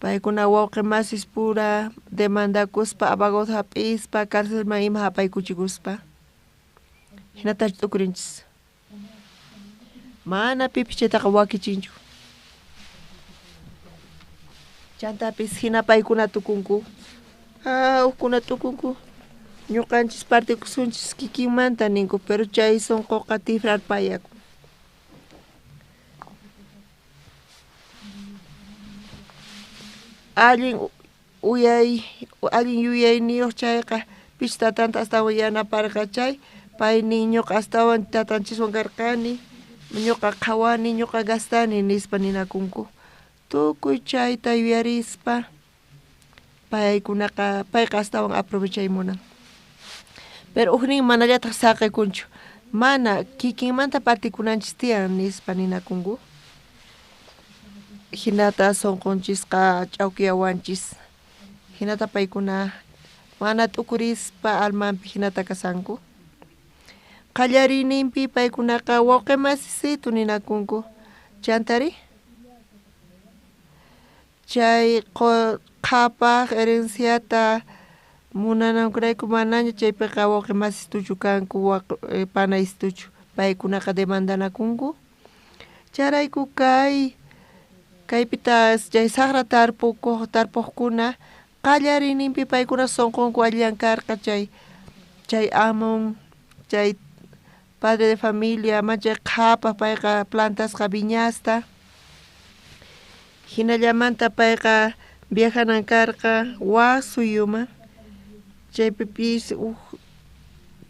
Paykuna wawqi masis pura demandakuspa abogado hap'ispa carcelman ima hapaykuchikuspa. Hinatachu t'ukurinchis. Mana pipis chaytaqa wakichinchu. Chantapis hina paykuna tukunku. Ukkuna tukunku. Ñuqanchis partikusunchis kikinmanta ninku, pero chay sunquqa tifrarpayakun. Allin uyay, allin yuyayniyuq chayqa pich tatanta astawan yanaparqa chay, pay nin ñuqa astawan tatanchiswan karqani, ñuqa qhawani, ñuqa gastani nispa ninakunku. Tukuy chayta yuyarispa paykunaqa payqa astawan aprovechay munan. Pero ujnin manallataq saqikunchu, mana kikinmanta partikunanchis tiyan nispa ninakunku. Hinata sunqunchisqa ch'awkiyawanchis. Hinata paykuna mana t'ukurispa almanpi hinata kasanku. Qallariyninpi paykunaqa wawqi masisitu ninakunku. Chantari chay qhapaq herenciata munanankurayku manaña chaypiqa wawqi masituchu kanku, panaysituchu, paykunaqa demandanakunku. Chayrayku kay kaypita chay saqra tarpukuq tarpuqkuna qallariyninpi paykuna sunqunku allillan karqa chay chay amun chay padre de familia machay qhapaq payqa plantasqa viñasta. Hinallamanta payqa viajanan karqa wak suyuman, chaypipis uj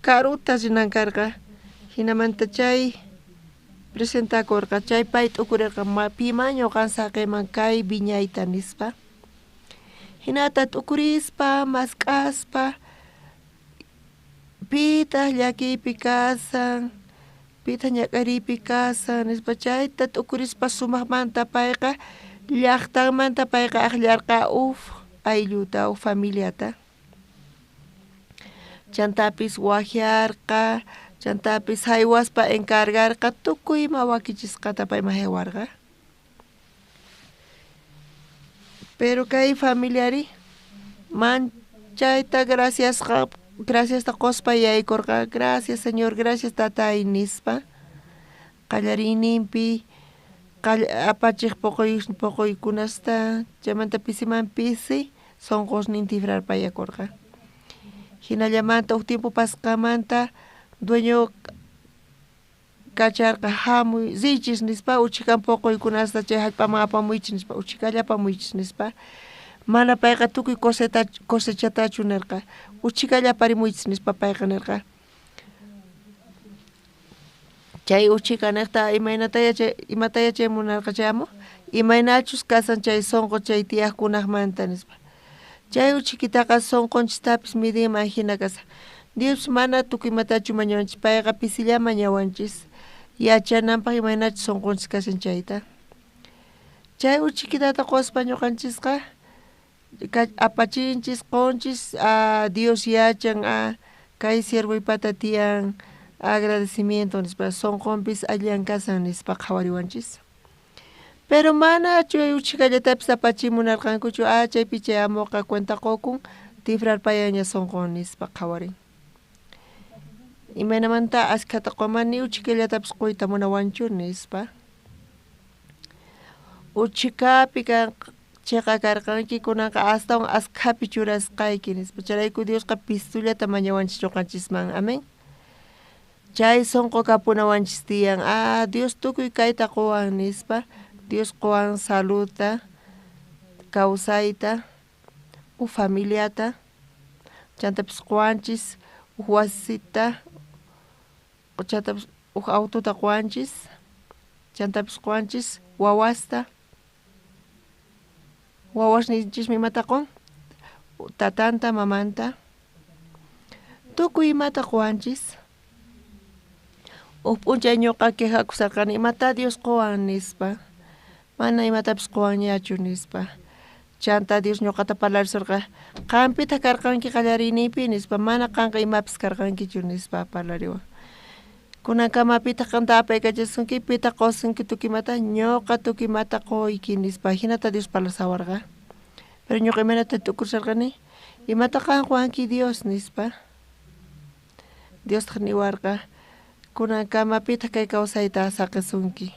karuta rinan karqa. Hinamanta chay presentakurqa, chay pay t'ukurirqa piman ñuqan saqiyman kay viñayta nispa. Hinata t'ukurispa mask'aspa pitaq llakiypi kasan, pitaq ñak'ariypi kasan nispa chayta t'ukurispa sumaqmanta payqa llaqtanmanta payqa akllarqa uj aylluta, uj familiata. Chantapis waqyarqa, chantapis haywaspa encargarqa tukuy ima wakichisqata payman haywarqa. Pero kay familiari manchayta graciasqa graciasta quspa yaykurqa, gracias señor, gracias tatay nispa. Qallariyninpi apachiq puquykunasta chaymanta pisiman pisi sunqusnin tifrarpayakurqa. Hinallamanta uj tiempo pasqamanta dueño kacharqa hamuy riychis nispa uchhikan puquykunasta chay hallp'aman apamuychis nispa, uchhikalla apamuychis nispa. Mana payqa tukuy cosechatachu nirqa, uchhikalla aparimuychis nispa payqa nirqa. Chay uchhika niqta imaynata yachay imata yachay munarqa chay amu, imaynachus kasan chay sunqu chay tiyaqkunaqmanta nispa. Chay uchhikitaqa sunqunchistapis midinman hina kasan. Dios mana tukuy imatachu mañawanchis, payqa pisilla mañawanchis yachananpaq imaynachus sunqunchis kashan chayta. Chay uchhikitata quspa ñuqanchisqa apachinchis qunchis Dios yachan kay siervoypata tiyan agradecimiento nispa sunqunpis allillan kasan nispa qhawariwanchis. Pero mana chay uchhikallatapis apachimunarqankuchu, chaypi chay amuqa cuenta qukun tifrarpayaña sunqun nispa qhawarin. Imaynamanta askhata quman ni uchhikallatapis quyta munawanchu nispa. Uchhikapi chiqa karqanki kunanqa astawan askhapi churasqayki nispa. Chayrayku Diosqa pistullata mañawanchis ñuqanchisman, amén. Chay sunqu kapunawanchis tiyan, Dios tukuy kayta quwan nispa. Dios quwan saludta, kawsayta, uj familiata. Chantapis qowanchis uj wasita, chantapis uj autota qowanchis, chantapis qowanchis wawasta. Wawasninchismi imata qon? Tatanta, mamanta. Tukuy imata qowanchis. Uj p'unchay ñuqa quejakusarqani imata Dios qowan nispa. Mana imatapis qowanñachu nispa. Chanta Dios ñuqata parlarisorqa qampitaq karqanki qallariyniypi nispa, mana qanqa imapis karqankichu nispa parlariwan. Kunankamapitaq qanta apaykachasunki, pitaq qosunki tukuy imata, ñuqa tukuy imata qoyki nispa. Jinata Dios parlasawarqa. Pero ñuqa imaynata t'ukursarqani, imata qan qowanki Dios nispa. Diostaq niwarqa, kunankamapitaq kay kawsayta saqisunki.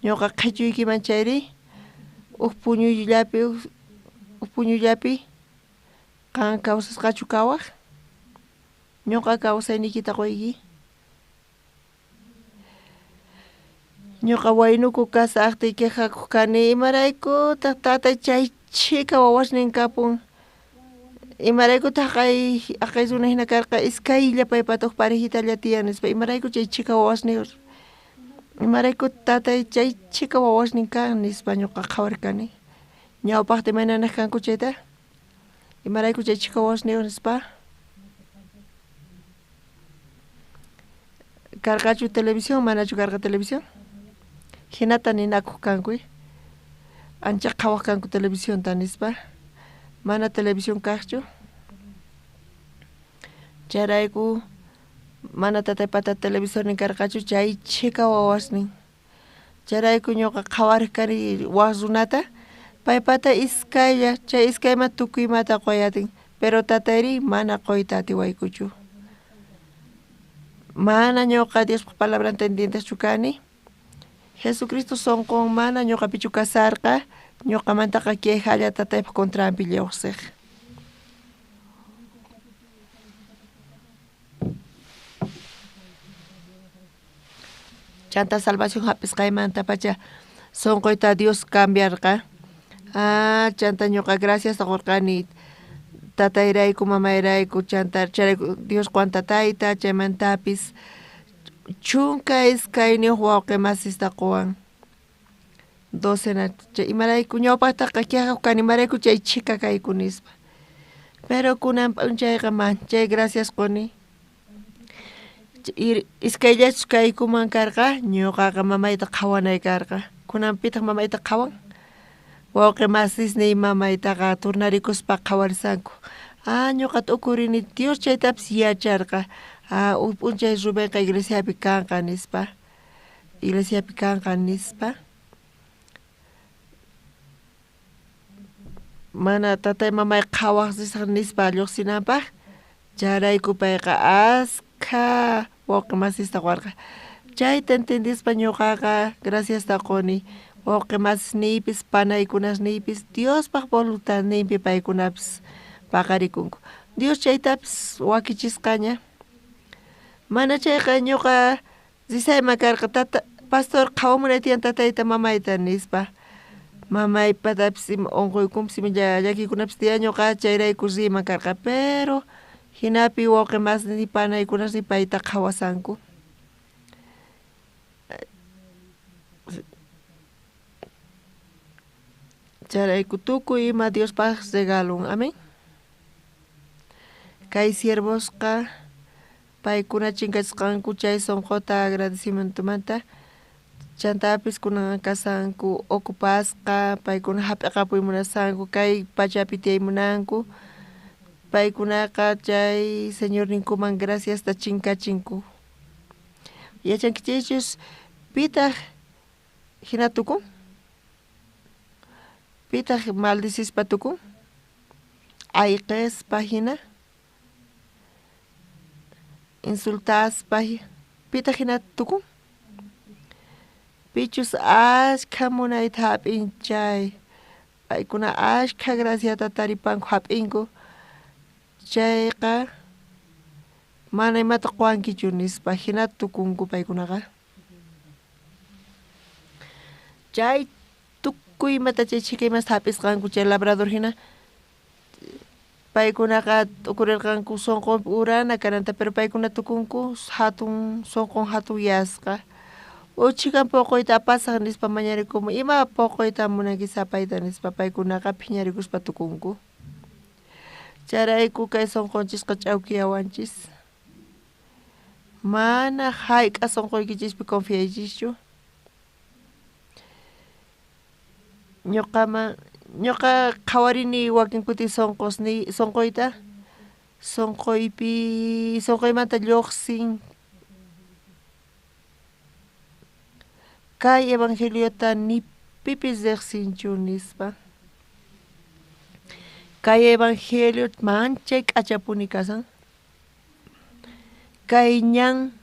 Ñuqa qhichuykiman chayri, uj puñuyllapi qan kawsasqachu kawaj, ñuqa kawsayniykita qoyki. Ñuqa waynuku kasaqtiy quejakuq kani, imaraykutaq tatay chay chhika wawasnin kapun, imaraykutaq aqay runa hina karqa iskaylla paypata uj parejitalla tiyan nispa, imarayku chay chhika wawasniyuq, imarayku tatay chay chhika wawasnin kan nispa ñuqa qhawarkani. Ñawpaqta imaynanaq kanku chayta, imarayku chay chhika wawasniyuq nispa. Karqachu televisión, manachu karqa televisión? Hinata ninakuq kanku, ancha qhawaq kanku televisionta nispa, mana televisión kaqchu. Chayrayku mana tataypata televisornin karqachu chay chhika wawasnin. Chayrayku ñuqa qhawariq kani wak runata, paypata iskaylla, chay iskayman tukuy imata qoyatin, pero tatayri mana qoyta atiwaykuchu. Mana ñuqa Diospaq palabranta entiendeqchu kani. Jesucristo sonqon mana ñuqapichu kasarqa, ñuqamantaqa quejalla tataypaq contranpi lluqsiq. Chanta salvación hap'isqaymantapacha sonqoyta Dios cambiarqa. Ah, chanta ñuqa gracias qurqani tatayrayku, mamayrayku, chanta chayrayku Dios qowan tatayta, chaymantapis 12 wawqi masista qowan. 12 chay imarayku ñawpaqtaqa quejakuq kani, imarayku chay chhika kayku nispa. Pero kunan p'unchayqa manchay gracias quni. Iskayllachus kaykuman karqa, ñuqaqa mamayta qhawanay karqa. Kunanpitaq mamayta qhawan. Wawqi masisniy mamaytaqa turnarikuspa qhawarisanku. Ah, ñuqa t'ukurini Dios chaytapis yacharqa. Ah, uj p'unchay Rubenqa iglesiapi kanqa nispa. Iglesiapi kanqa nispa. Mana tatay mamay qhawaq risaq nispa lluqsinanpaq, chayrayku payqa askha wawqi masista qowarqa. Chayta entendispa ñuqaqa graciasta quni. Wawqi masisniypis, panaykunasniypis Diospaq voluntadninpi paykunapis paqarikunku. Dios chaytapis wakichisqaña. Mana chayqa ñuqa risayman karqa tata pastor qhawamunay tiyan tatayta mamayta nispa. Mamaypatapis ima unquykunpis ima llakiykunapis tiyan ñuqa chayrayku riyman karqa, pero hinapi wawqi masniy panaykunasniy payta qhawasanku. Chayrayku tukuy ima Diospaq regalon, amén. Kay siervosqa paykuna chinkachisqanku chay sonqota agradecimientomanta, chantapis kunan kasanku ocupasqa, paykuna hap'iqapuy munasanku, kay pachapi tiyay munanku, paykunaqa chay Señorninkuman graciasta chinkachinku. Yachankichikchus pitaq hina tukun? Pitaq maldicispa tukun? Ayqispa hina? Insultaspa pitaq hina tukun? Pichus ashkha munayta hap'in chay, paykuna ashkha graciata taripanku hap'inku, chayqa mana imata qowankichu nispa hina tukunku paykunaqa. Chay tukuy imata chay chhika imasta hap'isqanku chay labrador hina, Paykunaqa t'ukurirqanku sunqunpi urana kananta, pero paykuna tukunku hatun sunqun hatunyasqa. Uchhikan puquyta apasaq nispa mañarikumun, ima puquyta munanki sapayta nispa paykunaqa phiñarikuspa tukunku. Chayrayku kay sunqunchisqa ch'awkiyawanchis. Mana hayk'a sunquykichispi confiaychischu. Ñuqaman ñuqa qhawarini wakin kuti sunqusniy sunquyta, sunquypi sunquymanta lluqsin kay evangeliota ni pipis riqsinchu nispa. Kay evangelio manchay k'achapuni kasan. Kay ñan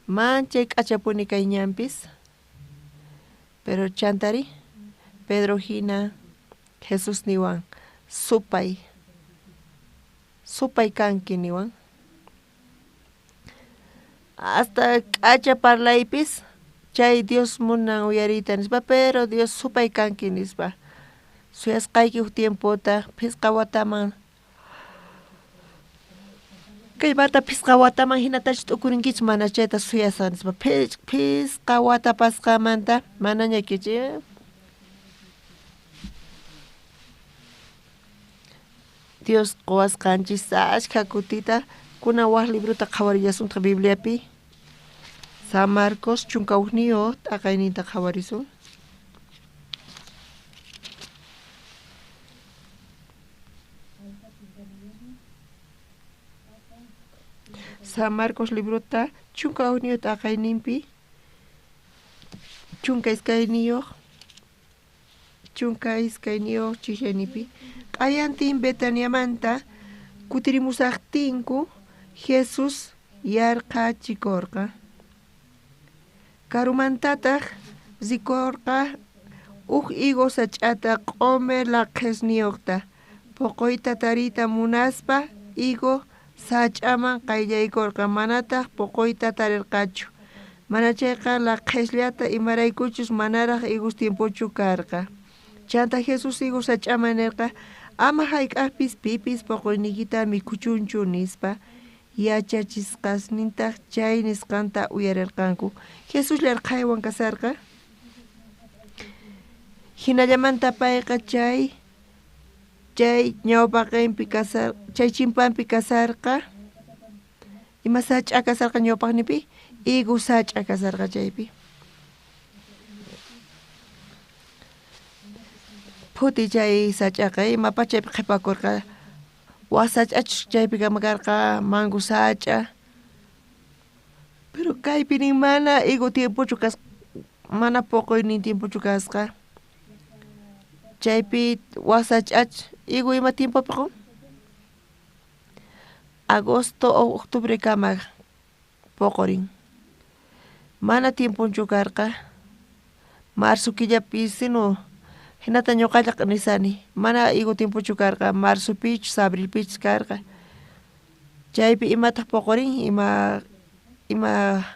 manchay k'achapuni kay ñanpis. Pero chantari Pedro hina Jesús niwan supay supay kanki niwan. Hasta k'acha parlaypis chay Dios munan uyariyta nispa, pero Dios supay kanki nispa. Suyasqayki huk tiempota phisqa wataman kaymanta phisqa wataman hinatachu t'ukurinkichis mana chayta suyasaq nispa. Phisqa wata pasqamanta manaña kichi Dios quwasqanchis ashkha kutita kunan wak librota qhawarillasuntaq Bibliapi. San Marcos 11 t'aqayninta qhawarisun. San Marcos librota 11 t'aqayninpi 12 12 chishaynipi q'ayantin Betaniamanta kutirimusaqtinku Jesús yarqhachikorqa. Karumantataq rikorqa uj higo sach'ata q'omer laqhesniyuqta puquyta tariyta munaspa higo sach'aman qayllaykorqa, manataq puquyta tarirqachu, manachayqa laqhesllata, imaraykuchus manaraq higos tiempochu karqa. Chanta Jesús higo sach'aman nirqa, ama hayk'aqpis pipis puquyniykita mikhuchunchu nispa. Yachachisqasnintaq chay nisqanta uyarirqanku. Jesús llarqhaywan kasarqa. Hinallamanta payqa chay ñawpaqinpi kasar, chay chimpanpi kasarqa. Ima sach'a kasarqa ñawpaqnipi? Higo sach'a kasarqa chaypi. Phuti chay sach'aqa ima pachaypi qhipakurqa. Wak sach'achus chaypi kama karqa mango sach'a. Pero kaypi nin mana higo tiempochu kasqa, mana puquynin tiempochu kasqa. Chaypi wak sach'ach higo ima tiempopi qun? Agosto o octubre kama puqurin. Mana tiemponchu karqa. Marzo killapi sino hinata ñuqalla nisani, mana higo tiempochu karqa, marzopichus abrilpichus karqa. Chaypi imataq puqurin, ima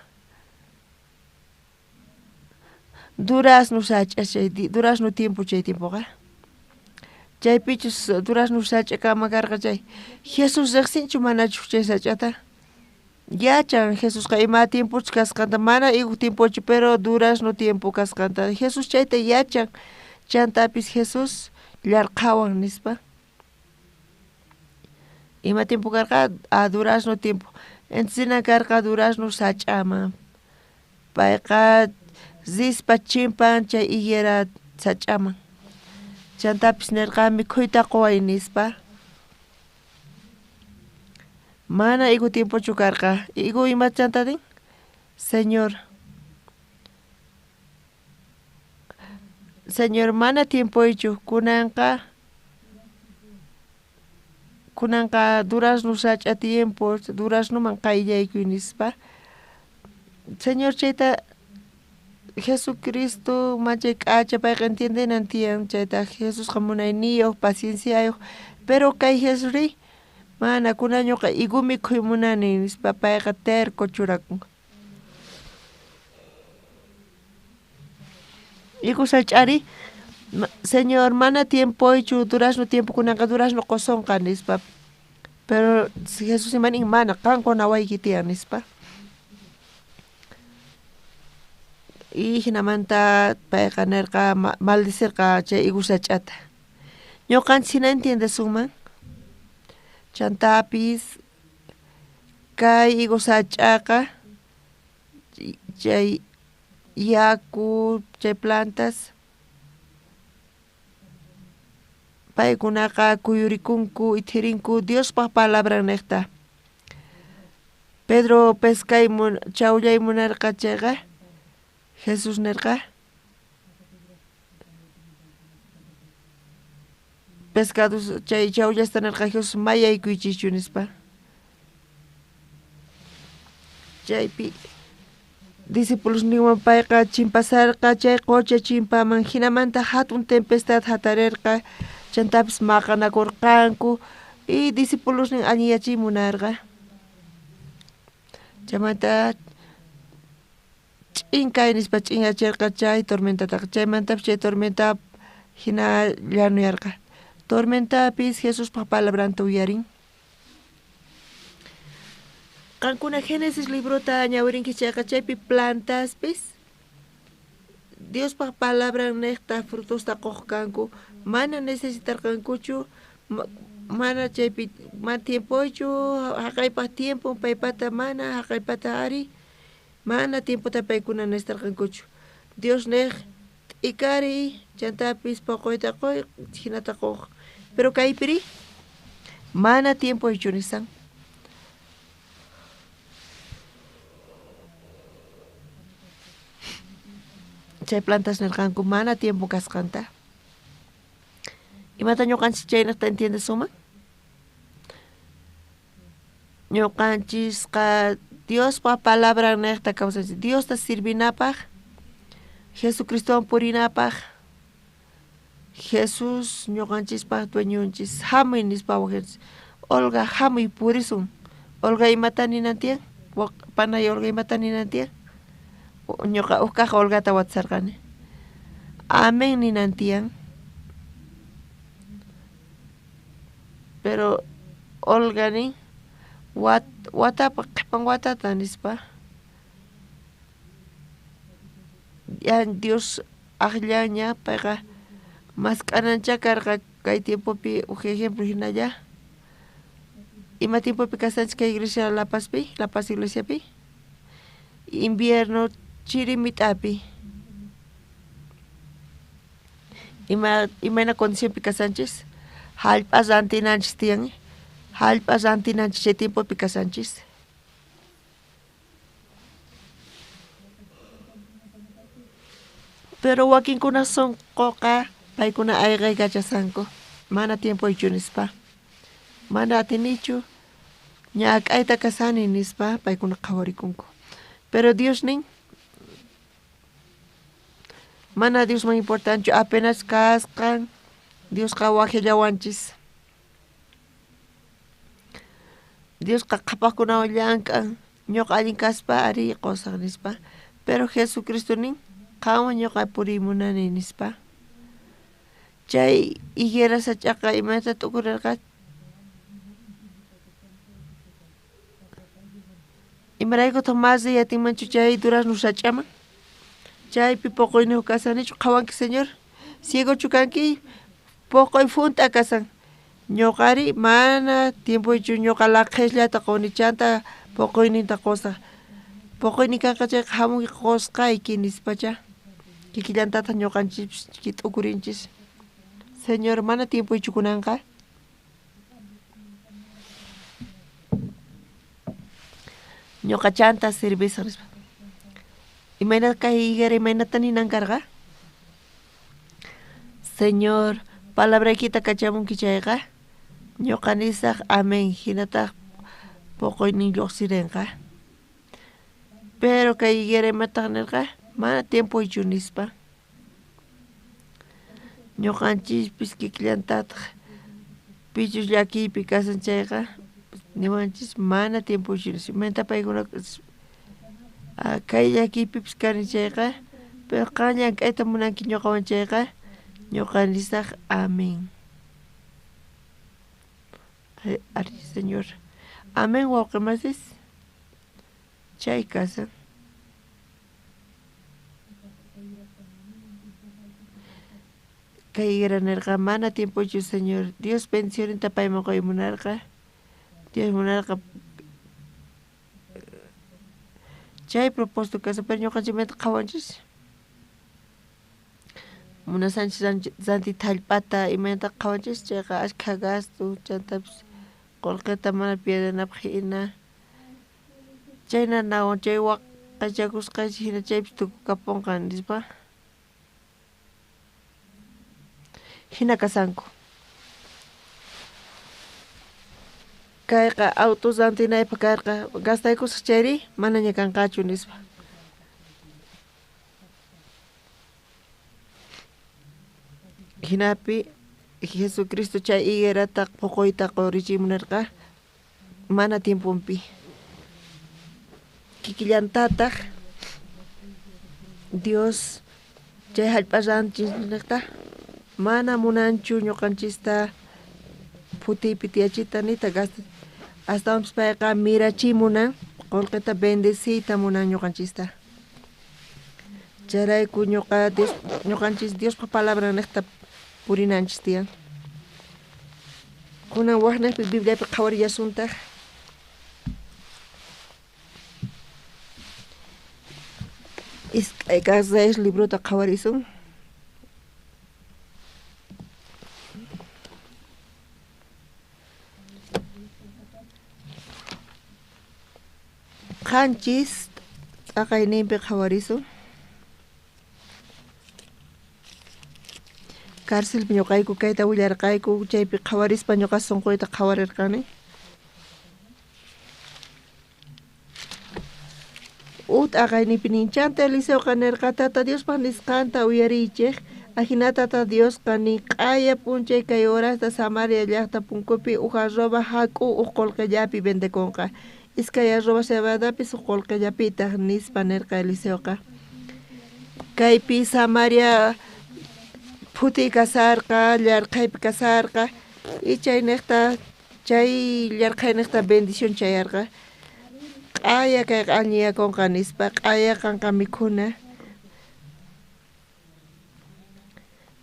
durazno sach'a chay durazno tiempo chay tiempoqa. Chaypichus durazno sach'a kama karqa chay. Jesús riqsinchu manachu chay sach'ata? Yachan Jesusqa ima tiempochus kasqanta, mana higo tiempochu, pero durazno tiempo kasqanta. Jesús chayta yachan. Chantapis Jesús llarqhawan nispa. Ima tiempo karqa? A durazno tiempo. Encina karqa durazno sach'aman. Payqa rispa chimpan chay higuera sach'aman. Chantapis nirqa mikhuyta quway nispa. Mana higo tiempochu karqa. Higo ima chantadin? Señor. Señor, mana tiempoychu kunanqa durazno sach'a tiempo, duraznoman qayllaykuy nispa. Señor chayta Jesucristo manchay k'acha payqa entiendenan tiyan chayta Jesusqa munayniyuq, pacienciayuq, pero kay Jesusri mana kunan ñuqa higo mikhuy munani nispa payqa terco churakun. Higo sach'ari Señor, mana tiempoychu, durazno tiempo kunanqa durazno qosonqa nispa. Pero Jesús imanin mana, qan qonawayki tiyan nispa. Y jinamanta payqa nerqa maldecirqa chay higo sach'ata. Ñuqanchis hina entiendesunman. Chantapis kay higo sach'aqa chay yaku, chay plantas paykunaqa kuyurikunku, ithirinku Diospaq palabran niqta. Pedro pescay chawllay munarqa chayqa Jesús nirqa pescados chay chawllasta nirqa Jesús mayaykuychischu nispa. Chaypi discípulos ninwan payqa chimpasarqa chay qocha chimpaman jinamanta hatun tempestad hatarerqa chantapis maqanakurqanku y discípulos nin allinyachiy munarqa. Chaymanta ch'in kay nispa ch'inyachirqa chay tormentataqa chaymantapis chay tormenta hina llanuyarqa. Tormentapis Jesuspaq palabranta uyarin. Qankuna Génesis librota ñawirinki chayqa chaypi plantaspis Diospaq palabran niqta frutosta quq kanku mana necesitarqankuchu mana chaypi mana tiempoychu haqaypaq tiempo paypata mana haqaypata ari mana tiempota paykuna necesitarqankuchu. Dios niq t'ikariy chantapis poqoyta quy hinata quq. Pero kaypiri mana tiempoychu nisan. Chay plantas nirqanku mana tiempo kasqanta. Imata ñuqanchis chaynaqta entiendesunman? Ñuqanchisqa Diospaq palabran niqta kawsanchis. Diosta sirvinapaq, Jesucristowan purinapaq, Jesús ñuqanchispaq dueñonchis. Hamuy nispa waqyanchis. Olga hamuy purisun. Olga imata ninan tiyan? Panay Olga imata ninan tiyan? Ñuqa huk kaq Olgata watasarqani. Amén ninan tiyan. Pero Olga nin watapaq qhipan watata nispa. Ya Dios aqllaña payqa mask'anancha karqa kay tiempopi huk ejemplo hinalla. Ima tiempopi kasanchis kay iglesia La Pazpi, La Paz iglesiapi? Invierno chiri mit'api. Imayna condicionpi kasanchis? Hallp'a rantinanchis tiyan. Hallp'a rantinanchis chay tiempopi kasanchis. Pero wakinkuna sunquqa paykuna ayqaykachasanku. Mana tiempoychu nispa. Mana atinichu ñak'ayta kasani nispa paykuna qhawarikunku. Pero Dios nin mana Diosman importanchu apenas kasqan Diosqa waqllawanchis. Diosqa qhapaqkunawan llank'an ñuqa allin kaspa ari qusaq nispa. Pero Jesucristo nin qanwan ñuqa puriy munani nispa. Chay higuera sach'aqa imaynata t'ukurirqa? Imaraykutaq mas riy atinmanchu chay durazno sach'aman? Chaypi poqoyniyuq kasanichu qhawanki Señor? Ciegochu kanki? Poqoy hunt'a kasan. Ñuqari mana tiempoychu ñuqa laqhisllata quni chanta poqoyninta qusaq. Poqoynin kanqa chayqa hamunki qusqayki nispacha. Kikillantataq ñuqanchispis t'ukurinchis. Señor, mana tiempoychu kunanqa. Ñuqa chanta servisaq nispa. Imayna kay higuera imaynata ninan karqa? Señor, palabraykita kachamunki chayqa ñuqa nisaq amén hinataq poqoynin lluqsirinqa. Pero kay higuera imataq nirqa? Mana tiempoychu nispa. Ñuqanchispis kikillantataq pichus llakiypi kasan chayqa niwanchis mana tiempoychu nispa. Imaynata paykuna kay llakiypipis kani chayqa pero qan llank'ayta munanki ñuqawan chayqa Ñoqa nisaj amén. Ari, Señor. Amén, wawqimasis. Chay kasan. Kay higuera nerqa mana tiempochu, Señor. Dios bendicioninta payman qoy munarqa. Dios munarqa chay propósito kasan, pero ñuqanchikmanta qhawanchis. Munasanchis ranti thallpata imaynata qhawanchis chayqa ashkha gasto chantapis qullqita mana pierdenapaq hina. Chayna nawan chay waqaychakusqanchik hina chaypis tukukapunqa nispa. Hina kasanku. Kayqa auto rantinaypaq karqa gastaykusaq chayri manaña kanqachu nispa. Hinapi Jesucristo chay higuerata poqoyta qurichimunarqa mana tiemponpi. Kikillantataq Dios chay hallp'a rantinchikta mana munanchu ñuqanchista phutiypi tiyachita nita gasta astawanpis payqa mirachimunan qullqita bendeciyta munan ñuqanchista. Chayrayku ñuqa Dios ñuqanchis Diospa palabra niqta purinanchis tiyan. Kunan waqnaqpi Bibliapi qhawarillasuntaq. Iskay kaq Reyes librota qhawarisun. Qanchis t'aqayninpi qhawarisun. Cárcelpi ñuqayku kayta willarqayku chaypi qhawarispa ñuqa sunquyta qhawarirqani. Uj t'aqayninpi nin chanta Eliseoqa nirqa Tata Diospaq nisqanta uyariychik ajinata Tata Diosqa nin q'aya p'unchay kay horasta Samaria llaqta punkupi uj arroba jak'u uj qullqillapi vendekunqa. Iskay arroba cebadapis uj qullqillapitaq nispa nirqa Eliseoqa. Kaypi Samaria phutiy kasarqa, llarqhaypi kasarqa y chayniqta chay llarqhayniqta bendición chayarqa. Q'aya kayqa alliyakunqa nispa, q'aya kanqa mikhuna.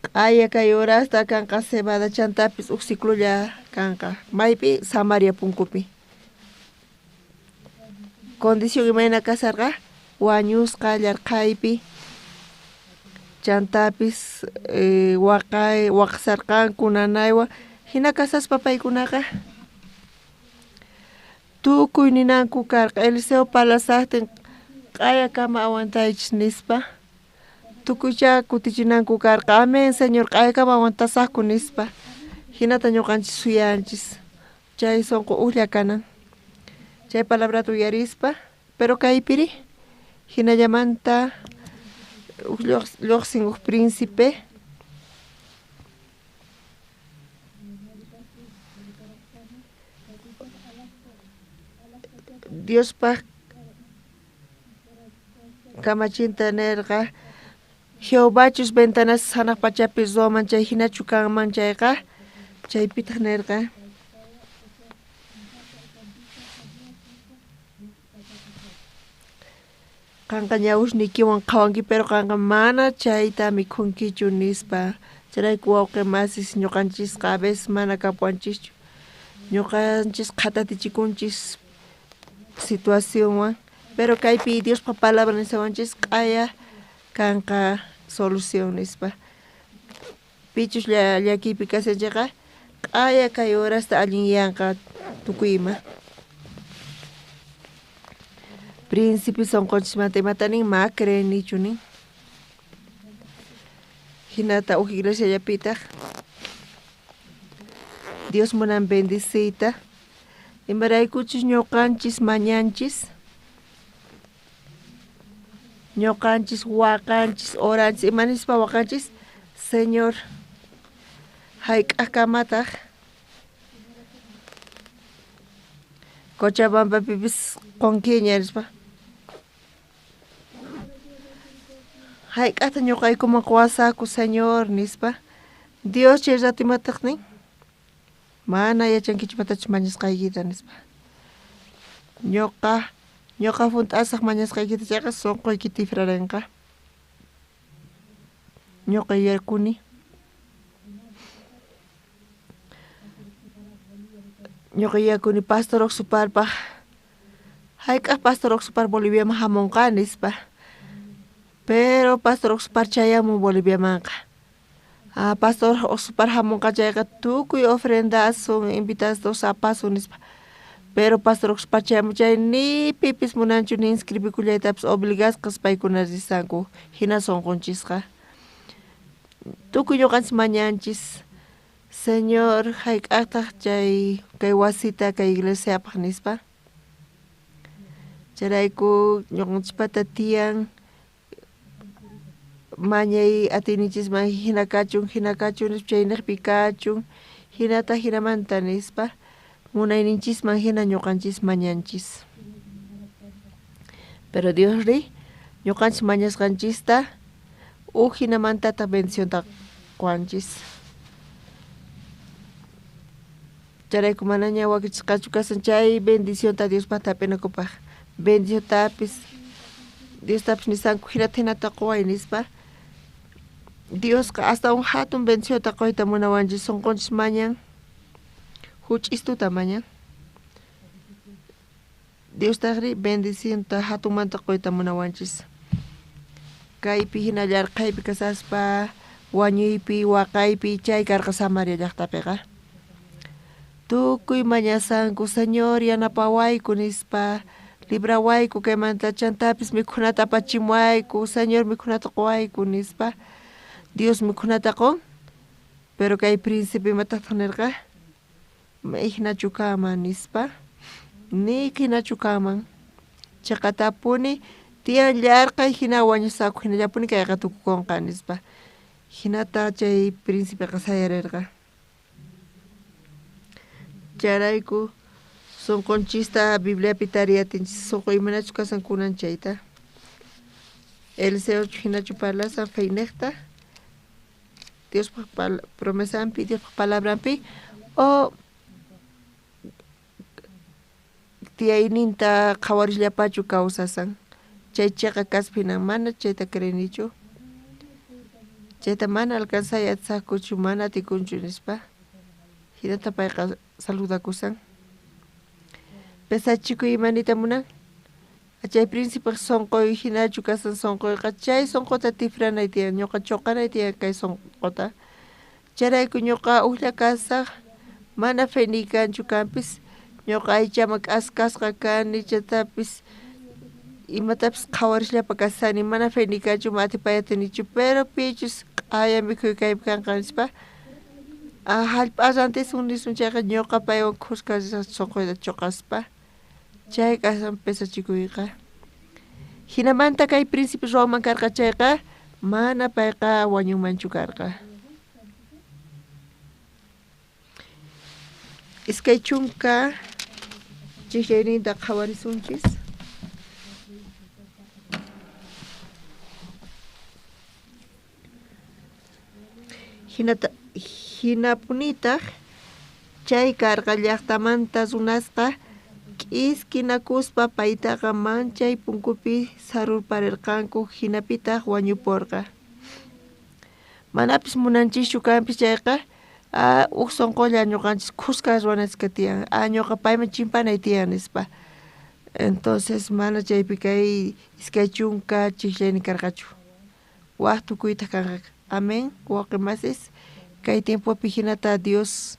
Q'aya kay horasta kanqa cebada chantapis uj ciclolla kanqa. Maypi Samaria punkupi. Condición imayna kasarqa wañusqa llarqhaypi chantapis waqay waqsarqanku nanaywan hina kasaspa paykunaqa tukuy ninanku karqa Eliseo parlasaqtin q'ayakama aguantaychis nispa tukuycha kutichinanku karqa amén Señor q'ayakama aguantasaqku nispa hinata ñuqanchis suyanchis chay sunqu ujlla kanan chay palabrata uyarispa pero kaypiri hinallamanta lluqsin uj príncipe Diospaq kamachinta nirqa Jehovachus ventanas hanaq pachapi ruwaman chay hinachu kanman chayqa chaypitaq nirqa qanqa ñawusniykiwan qhawanki pero qanqa mana chayta mikhunkichu nispa. Chayrayku wawqi masis ñuqanchisqa a veces mana kapuwanchischu ñuqanchis qhatatichikunchis situacionwan pero kaypi Diospa palabra nisawanchis q'aya kanqa solución nispa. Pichus llakiypi kashan chayqa q'aya kay horasta allinyanqa tukuy ima. Príncipe sunqunchismanta imata nin ma creenichu nin. Hinata uj iglesiallapitaq Dios munan bendiciyta imaraykuchus ñuqanchis mañanchis ñuqanchis waqanchis oranchis ima nispa waqanchis Señor hayk'aqkamataq Cochabambapipis qunkiña nispa. Hayk'aqta ñuqaykuman quwasaqku Señor nispa. Dios chay rato imataq nin? Mana yachankichu imatachus mañasqaykita nispa. Ñuqa hunt'asaq mañasqaykita chayqa sunquyki tifrarinqa. Ñuqa yuyarkuni. Ñuqa yuyakuni Pastor Oxuparpaq hayk'aq Pastor Oxupar Boliviaman hamunqa nispa. Pero Pastor Oxupar chayamun Boliviamanqa. Pastor Oxupar hamunqa chayqa tukuy ofrendasun, invitados apasun nispa. Pero Pastor Oxupar chayamun chay ni pipis munanchu ni inscribikullaytapis obligasqas paykuna risanku hina sunqunchisqa. Tukuy ñuqanchis mañanchis Señor hayk'aqtaq chay kay wasita kay iglesiapaq nispa. Chayrayku ñuqanchispata tiyan mañay atiyninchisman hina kachun nispa chayniqpi kachun hinata hinamanta nispa munayninchisman hina ñuqanchis mañanchis. Pero Dios ri ñuqanchis mañasqanchista uj hinamantataq bendicionta quwanchis. Chayrayku manaña wakichisqachu kasan chay bendicionta Diospaqta hap'inakupaq. Bendiciontapis Diostapis nisanku hinata hinata quway nispa. Diosqa astawan hatun bendicionta quyta munawanchis sunqunchis mañan huch'istuta mañan. Diostaqri bendicionta hatunmanta quyta munawanchis. Kaypi hina llarqaypi kasaspa wañuypi waqaypi chay karqa Samaria llaqtapiqa. Tukuy mañasanku Señor yanapawayku nispa librawayku kaymanta chantapis mikhunata apachimuwayku Señor mikhunata quwayku nispa. Dios mikhunata qun pero kay príncipe imatataq nirqa mayhinachu kanman nispa ni hinachu kanman chiqatapuni tiyan llarqay hina wañusaku hinallapuni kayqa tukukunqa nispa. Hinata chay príncipeqa sayarirqa. Chayrayku sunqunchista Bibliapi tariyatinchis sunqu imanachus kasan kunan chayta. Eliseo hinachu parlasan feyniqta Diospaq promesanpi Diospaq palabranpi o tiyayninta qhawarisllapachu kawsasan chay chiqa kaspa hinan mana chayta creenichu chayta mana alcanzay atisaqkuchu mana atikunchu nispa hinata payqa saludakusan. Pesachikuy imanita munan chay príncipe sunquy hinachu kasan sunquyqa chay sunquta tifranay tiyan ñuqa chuqanay tiyan kay sunquta. Chayrayku ñuqa ujlla kasaq mana feniy kanchu kanpis ñuqa aychaman k'askasqa kani chatapis imatapis qhawarisllapa kasani mana feniy kanchu mana atipay atinichu pero pichus q'aya mikhuy kaypi kanqa nispa. Hallp'a rantisun nisun chayqa ñuqa paywan khuska risaq sunquyta chuqaspa chay kasan pesachikuyqa. Hinamanta kay príncipe ruwanman karqa chayqa mana payqa wañunmanchu karqa. 20 chijllayninta qhawarisunchis. Hinapunitaq chay karqa llaqtamanta runasqa k'iskinakuspa paytaqa manchay punkupi sarurparirqanku hinapitaq wañupurqa. Manapis munanchischu kanpis chayqa uj sunqulla ñuqanchis khuska ruwanachis tiyan ñuqa payman chimpanay tiyan nispa. Entonces mana chaypi kay 20 chijllayni karqachu. Waj tukuytaq kanqa. Amén, wawqi masis. Kay tiempopi hinata Dios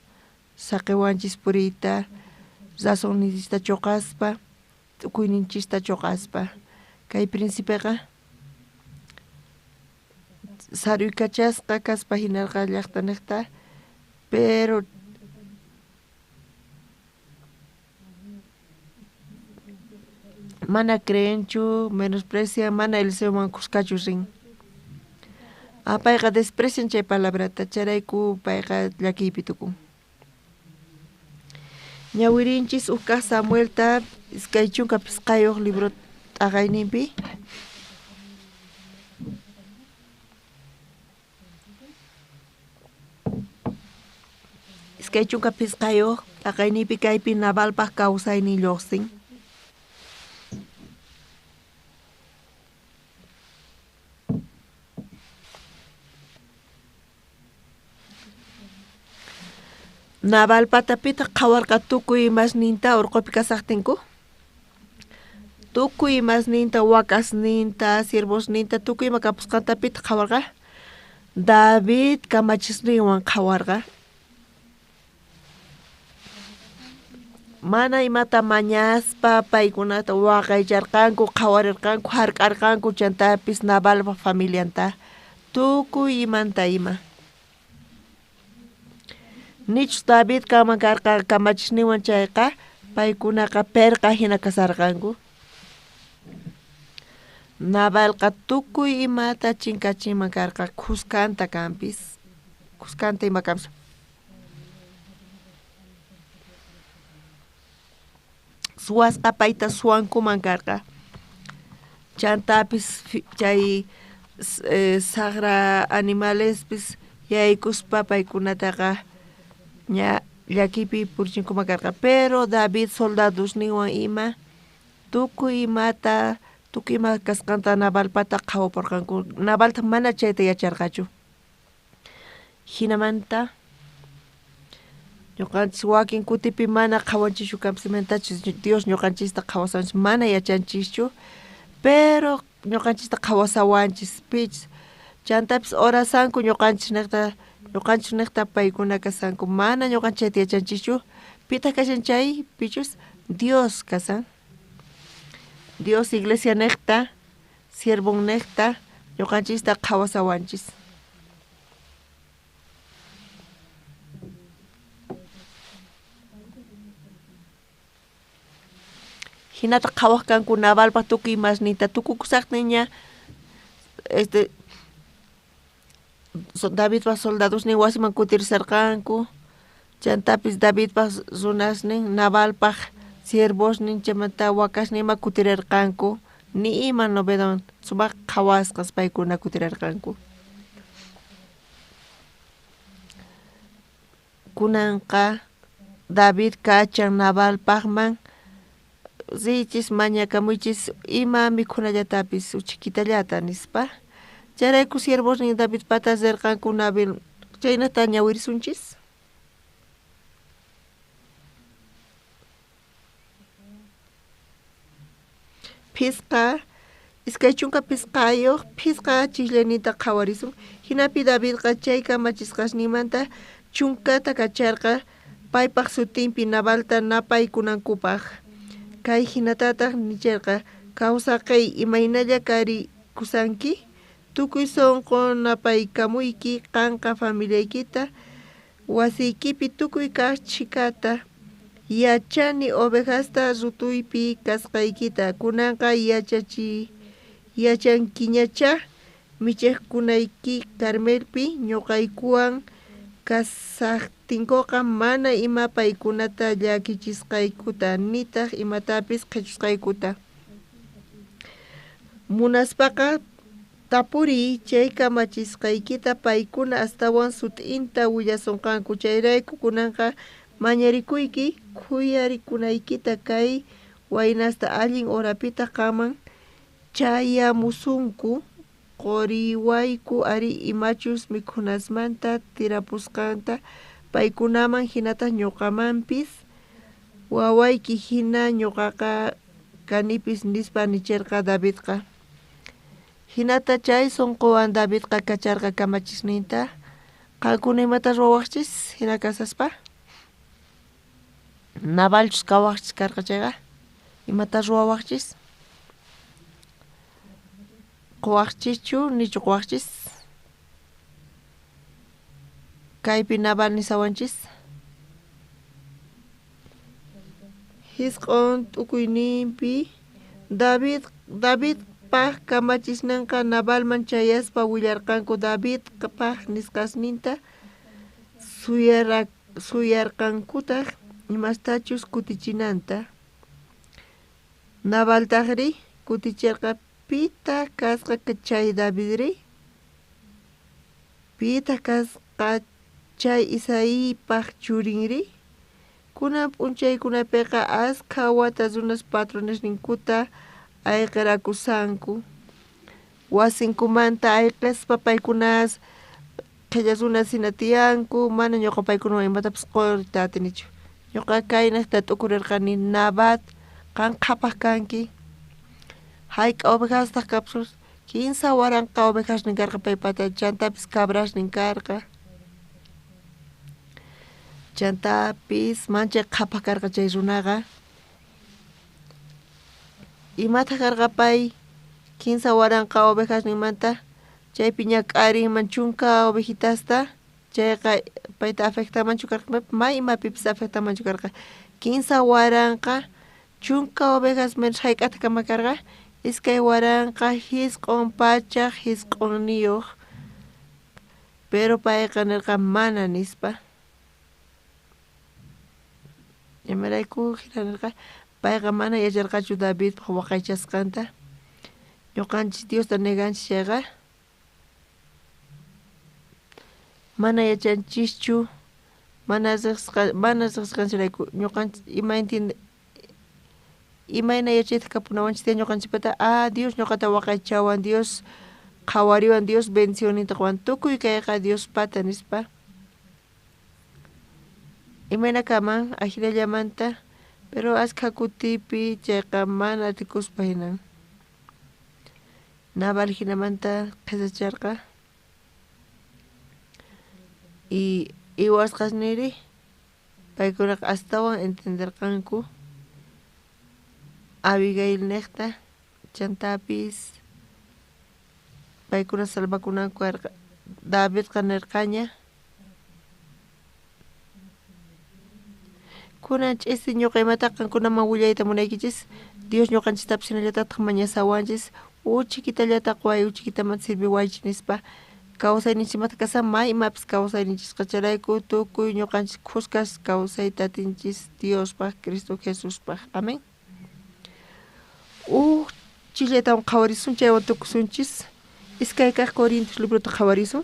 saqiwanchis puriyta razonninchista chuqaspa tukuyninchista chuqaspa. Kay príncipeqa saruykachasqa kaspa hinarqa llaqtaniqta pero mana creenchu menosprecian mana Eliseoman khuskachu rin. Payqa desprecian chay palabrata chayrayku payqa llakiypi tukun. Ñawirinchis uj kaq Samuelta 25 libro t'aqayninpi. 25 t'aqaynipi kaypi Nabalpaj kawsaynin lluqsin. Nabal patapita qhawarqa tukuy imasninta urqupi kasaqtinku. Tukuy imasninta, wakasninta, siervosninta, tukuy ima kapusqantapita qhawarqa. David kamachisninwan qhawarqa. Mana imata mañaspa paykunata waqaycharqanku, qhawarirqanku, hark'arqanku chantapis Nabalpa familianta tukuy imanta ima. Nichus David kanman karqa kamachisninwan chayqa paykunaqa perqa hina kasarqanku. Nabalqa tukuy imata chinkachinman karqa khuskanta kanpis, khuskanta ima kanpis. Suwasqa payta suwankuman karqa. Chantapis chay saqra animalespis yaykuspa paykunataqa ña llakipi purchinkuman karqa. Pero David soldadosninwan ima tukuy imata tukuy ima kasqanta Nabalpata qhawaporqanku. Nabalta mana chayta yacharqachu. Hinamanta ñuqanchis wakin kutipi mana qhawanchischu kanpis Dios ñuqanchista qhawasawanchis mana yachanchischu, pero ñuqanchista qhawasawanchis pichis. Chantapis orasanku ñuqanchis niqta ñuqanchis niqta paykuna kasanku mana ñuqanchis chayta yachanchischu. Pitaq kashan chay pichus Dios kasan. Dios iglesia niqta, siervon niqta ñuqanchista qhawasawanchis. Hinata qhawaq kanku Nabalpaj tukuy imasninta tukukusaqtinña Davidpaj soldadosnin wasiman kutirisarqanku. Chantapis Davidpaj runasnin Nabalpaj siervosnin chaymanta wakasnin ima kutirarqanku. Ni ima novedad sumaq qhawasqas paykuna kutirarqanku. Kunanqa David kachan Nabalpajman riychis mañakamuychis ima mikhunallatapis uchikitallata nispa. Chayrayku siervosnin Davidpata rirqanku Nabal chaynata ñawirisunchis. Phisqa 25 phisqa chisllaninta qhawarisun. Hinapi Davidqa chay kamachisqasninmanta chunkata kacharqa paypaj sutinpi Nabalta napaykunankupaj. Kay hinatataq nicherqa kawsaqay imaynalla karikusanki tukuy sunqu napaykamuyki qanqa familiaykita wasiykipi tukuy kaq chhikata. Yachani ovejasta rutuypi kasqaykita kunanqa yachankiñachá michiqkunayki Carmelpi ñuqaykuwan kasaqtinkuqa mana ima paykunata llakichisqaykuta nitaq imatapis qhechusqaykuta. Munaspaqa tapuriy chay kamachisqaykita paykuna astawan sut'inta willasunqanku. Chayrayku kunanqa mañarikuyki khuyarikunaykita kay waynasta allin horapitaq qanman chayamusunku quriwayku ari imachus mikhunasmanta tirapusqanta paykunaman hinataq ñuqamanpis wawayki hina ñuqaqa kanipis nispa nicherqa Davidqa. Hinata chay sunquwan Davidqa kacharqa kamachisninta. Qankuna imata ruwawaqchis hina kasaspa? Nabalchus kawaqchis karqa chayqa imata ruwawaqchis? Quwaqchischu nichu quwaqchis? Kaypi Nabal nisawanchis. Hisq'on t'ukuyninpi Davidpaj kamachisninqa Nabalman chayaspa willarqanku Davidpaj nisqasninta suyarqankutaq imastachus kutichinanta. Nabaltajri kuticherqa pitaq kasqa chay Davidri? Pitaq kasqa chay Isaípaj churinri? Kunan p'unchaykunapiqa askha wata runas patronesninkuta ayqirakusanku. Wasinkumanta ayqispa paykunas qhilla runas hina tiyanku, mana ñuqa paykunawan imatapis quriyta atinichu. Ñuqa kaynejta t'ukurirqani Nabat, qan qhapaj kanki, hayk'a ovejastaq kapsus, 3000 ovejasnin karqa paypata, chantapis cabrasnin karqa. Chantapis manchay qhapaj karqa chay runaqa. Imataq karqa pay 3000 ovejasninmanta, chaypi ñak'arinman 10 ovejitasta, chayqa payta afectamanchu karqa, may imapipis afectamanchu karqa. 3000 10 ovejas menos hayk'ata kama karqa, 2909. Pero payqa nirqa mana nispa. Imarayku hina nirqa, payqa mana yacharqachu Davidpaj waqaychasqanta. Ñuqanchis Diosta neganchis chayqa mana yachanchischu, mana riqsisqanchirayku ñuqanchis ima entiende imayna yachayta kapunawanchis tiyan ñuqanchispata, Dios ñuqata waqaychawan, Dios qhawariwan, Dios bendicionninta quwan, tukuy kayqa Diospata nispa. Imayna kaman ajinallamanta, pero askha kutipi chayqa mana atikuspa hinan. Nabal hinamanta qhisacharqa. Y iwasqasniri paykunaqa astawan entenderqanku Abigail niqta, chantapis paykuna salvakunanku karqa. Davidqa nirqaña, kunan ch'isi ñuqa imata qankunaman willayta munaykichis, Dios ñuqanchistapis hinallatataq mañasawanchis, uchikitallata quway, uchikitamanta sirviwaychis nispa. Kawsayninchikmanta kasan may imapis kawsayninchisqa, chayrayku tukuy ñuqanchis khuskas kawsayta atinchis Diospaj, Cristo Jesuspaj. Amén. Chillaytawan qhawarisun, chaywan tukusunchis. 2 kaq Corintios librota qhawarisun.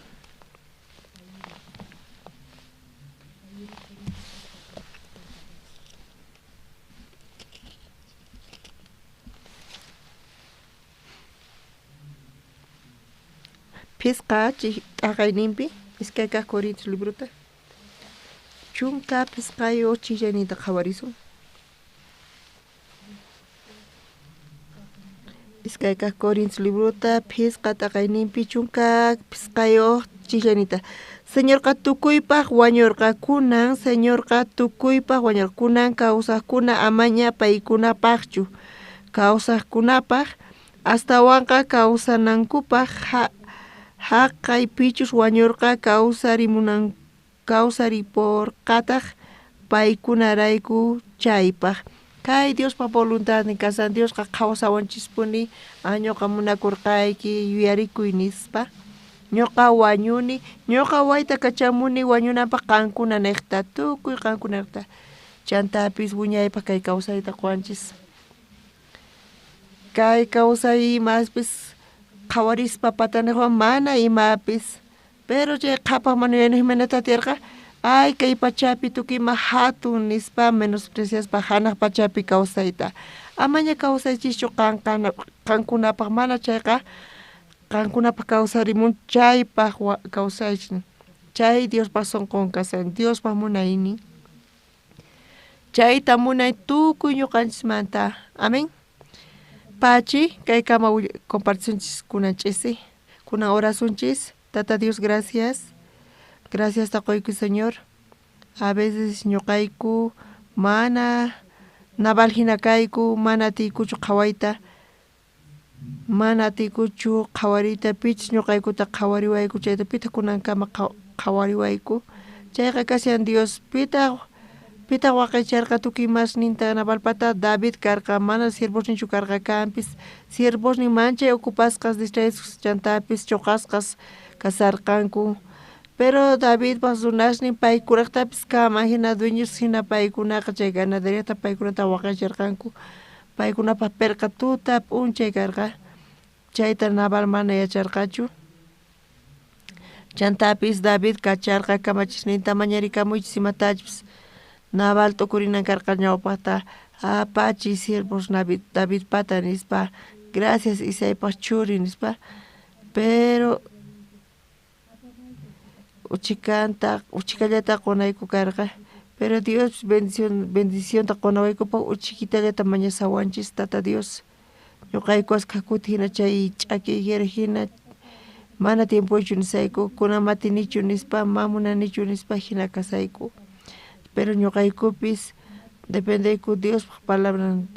Phisqa t'aqayninpi 2 kaq Corintios librota 15 chillayninta qhawarisun. 2 kaq Corintios librota phisqa t'aqayninpi 15 chillayninta. Señorqa tukuypaj wañurqa kunan, Señorqa tukuypaj wañurqa kunan, kawsaqkuna amaña paykunapaqchu, kawsaqkunapaj astawanqa kawsanankupaj haqay pichus wañurqa kawsariporqataq paykunarayku chaypaj. Kay Diospaj voluntadnin kasan, Diosqa qhawasawanchispuni, ñuqa munakurqayki, yuyarikuy nispa. Ñuqa wañuni, ñuqa wayta kachamuni wañunanpaj qankuna niqta, tukuy qankuna niqta. Chantapis wiñaypaj kay kawsayta quwanchis. Kay kawsay imaspis qhawarispa pataniqwan mana imapis, pero chay qhapaj mana yuyayniqmanata tiyarqa, ay kay pachapi tukuy ima hatun nispa menospreciaspa hanaq pachapi kawsayta. Amaña kawsaychischu qankunapaj, mana chayqa qankunapaj kawsarimun chaypaj kawsaychis. Chay Diospaj sunqun kasan, Diospaj munaynin. Chayta munay tukuy ñuqanchismanta. Amén. Pachi, kaykama compartisunchis kunan ch'isi, kunan orasunchis. Tata Dios, gracias. Gracias taquyku, Señor. A veces ñuqayku mana Nabal hina kayku, mana atiykuchu qhawayta, mana atiykuchu qhawariyta, pichis ñuqaykuta qhawariwayku, chayta pitaq kunankama qhawariwayku. Chayqa kashan Dios, pitaq waqaycharqa tukuy imasninta Nabalpata. David karqa, mana siervosninchu karqa kanpis, siervosnin manchay ocupasqas, distraídos, chantapis choqasqas kasarqanku. Pero Davidpaj runasnin paykuraqtapis kaman hina dueños hina paykunaqa chay ganaderiata paykunata waqaycharqanku. Paykunapaj perqa tuta p'unchay karqa. Chayta Nabal mana yacharqachu. Chantapis David kacharqa kamachisninta mañarikamuychis imatachpis. Nabal t'ukurinan karqa ñawpaqta apachi siervos Davidpata nispa, gracias Isaipaj churi nispa, pero uchikallata qonayku karqa, pero Dios bendicionta qonawaykupaq uchikitallata mañasawanchis Tata Dios. Ñuqayku askha kuti hina chay ch'aki higuera hina mana tiempoychu nisayku, kunan matinichu nispa, ma munanichu nispa hina kasayku. Pero ñuqaykupis dependeyku Diospaj palabran.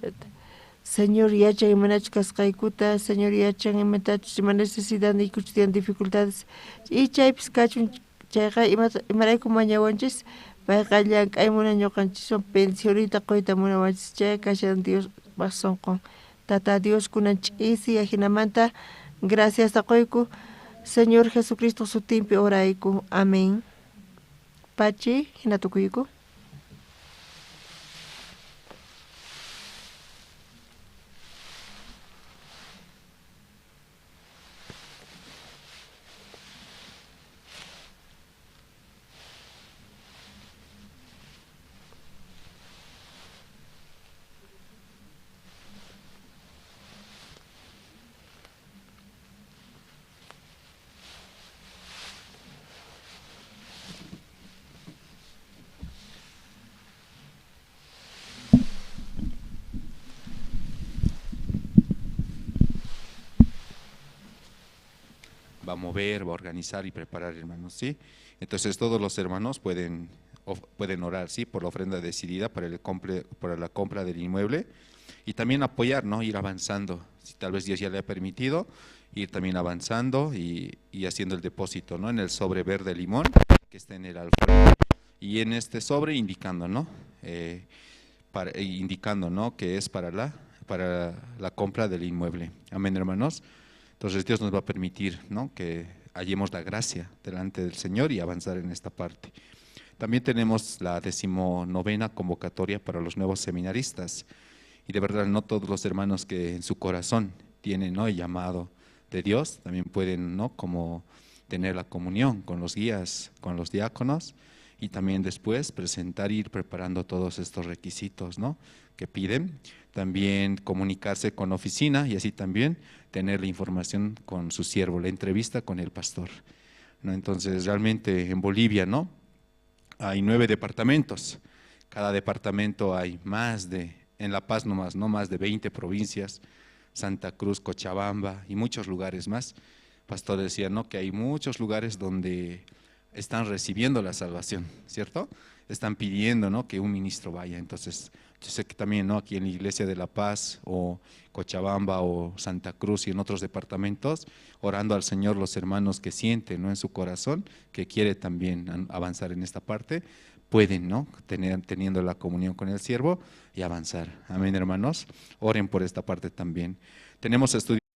Señor yachan imanachus kasqaykuta, Señor yachan imatachus ima necesidadniykuchus tiyan dificultades y chaypis kachun chayqa imarayku mañawanchis, payqa llank'ay munan ñuqanchiswan bendicionita quyta munawanchis, chay kashan Diospaj sunqun. Tata Dios kunan ch'isi ajinamanta graciasta quyku Señor Jesucristo sutinpi orayku. Amén. Pachi, hina tukuyku. Va a mover, va a organizar y preparar, hermanos, ¿sí? Entonces todos los hermanos pueden orar, ¿sí? Por la ofrenda decidida para la compra del inmueble y también apoyar, ¿no? Ir avanzando, si tal vez Dios ya le ha permitido, ir también avanzando y haciendo el depósito, ¿no? En el sobre verde limón que está en el alforje y en este sobre indicando, ¿no? Indicando, ¿no? Que es para la compra del inmueble. Amén, hermanos. Entonces Dios nos va a permitir, ¿no? Que hallemos la gracia delante del Señor y avanzar en esta parte. También tenemos la 19ª convocatoria para los nuevos seminaristas. Y de verdad, no todos los hermanos que en su corazón tienen, ¿no?, el llamado de Dios, también pueden, ¿no?, como tener la comunión con los guías, con los diáconos, y también después presentar, ir preparando todos estos requisitos, ¿no?, que piden. También comunicarse con la oficina y así también tener la información con su siervo, la entrevista con el pastor, ¿no? Entonces realmente en Bolivia, ¿no?, hay 9 departamentos, cada departamento hay más de, en La Paz nomás, ¿no?, más de 20 provincias, Santa Cruz, Cochabamba y muchos lugares más. Pastor decía, ¿no?, que hay muchos lugares donde están recibiendo la salvación, ¿cierto? Están pidiendo, ¿no?, que un ministro vaya. Entonces, yo sé que también, ¿no?, aquí en la Iglesia de La Paz o Cochabamba o Santa Cruz y en otros departamentos, orando al Señor los hermanos que sienten, ¿no?, en su corazón, que quiere también avanzar en esta parte, pueden, ¿no?, teniendo la comunión con el siervo y avanzar. Amén, hermanos. Oren por esta parte también. Tenemos estudios.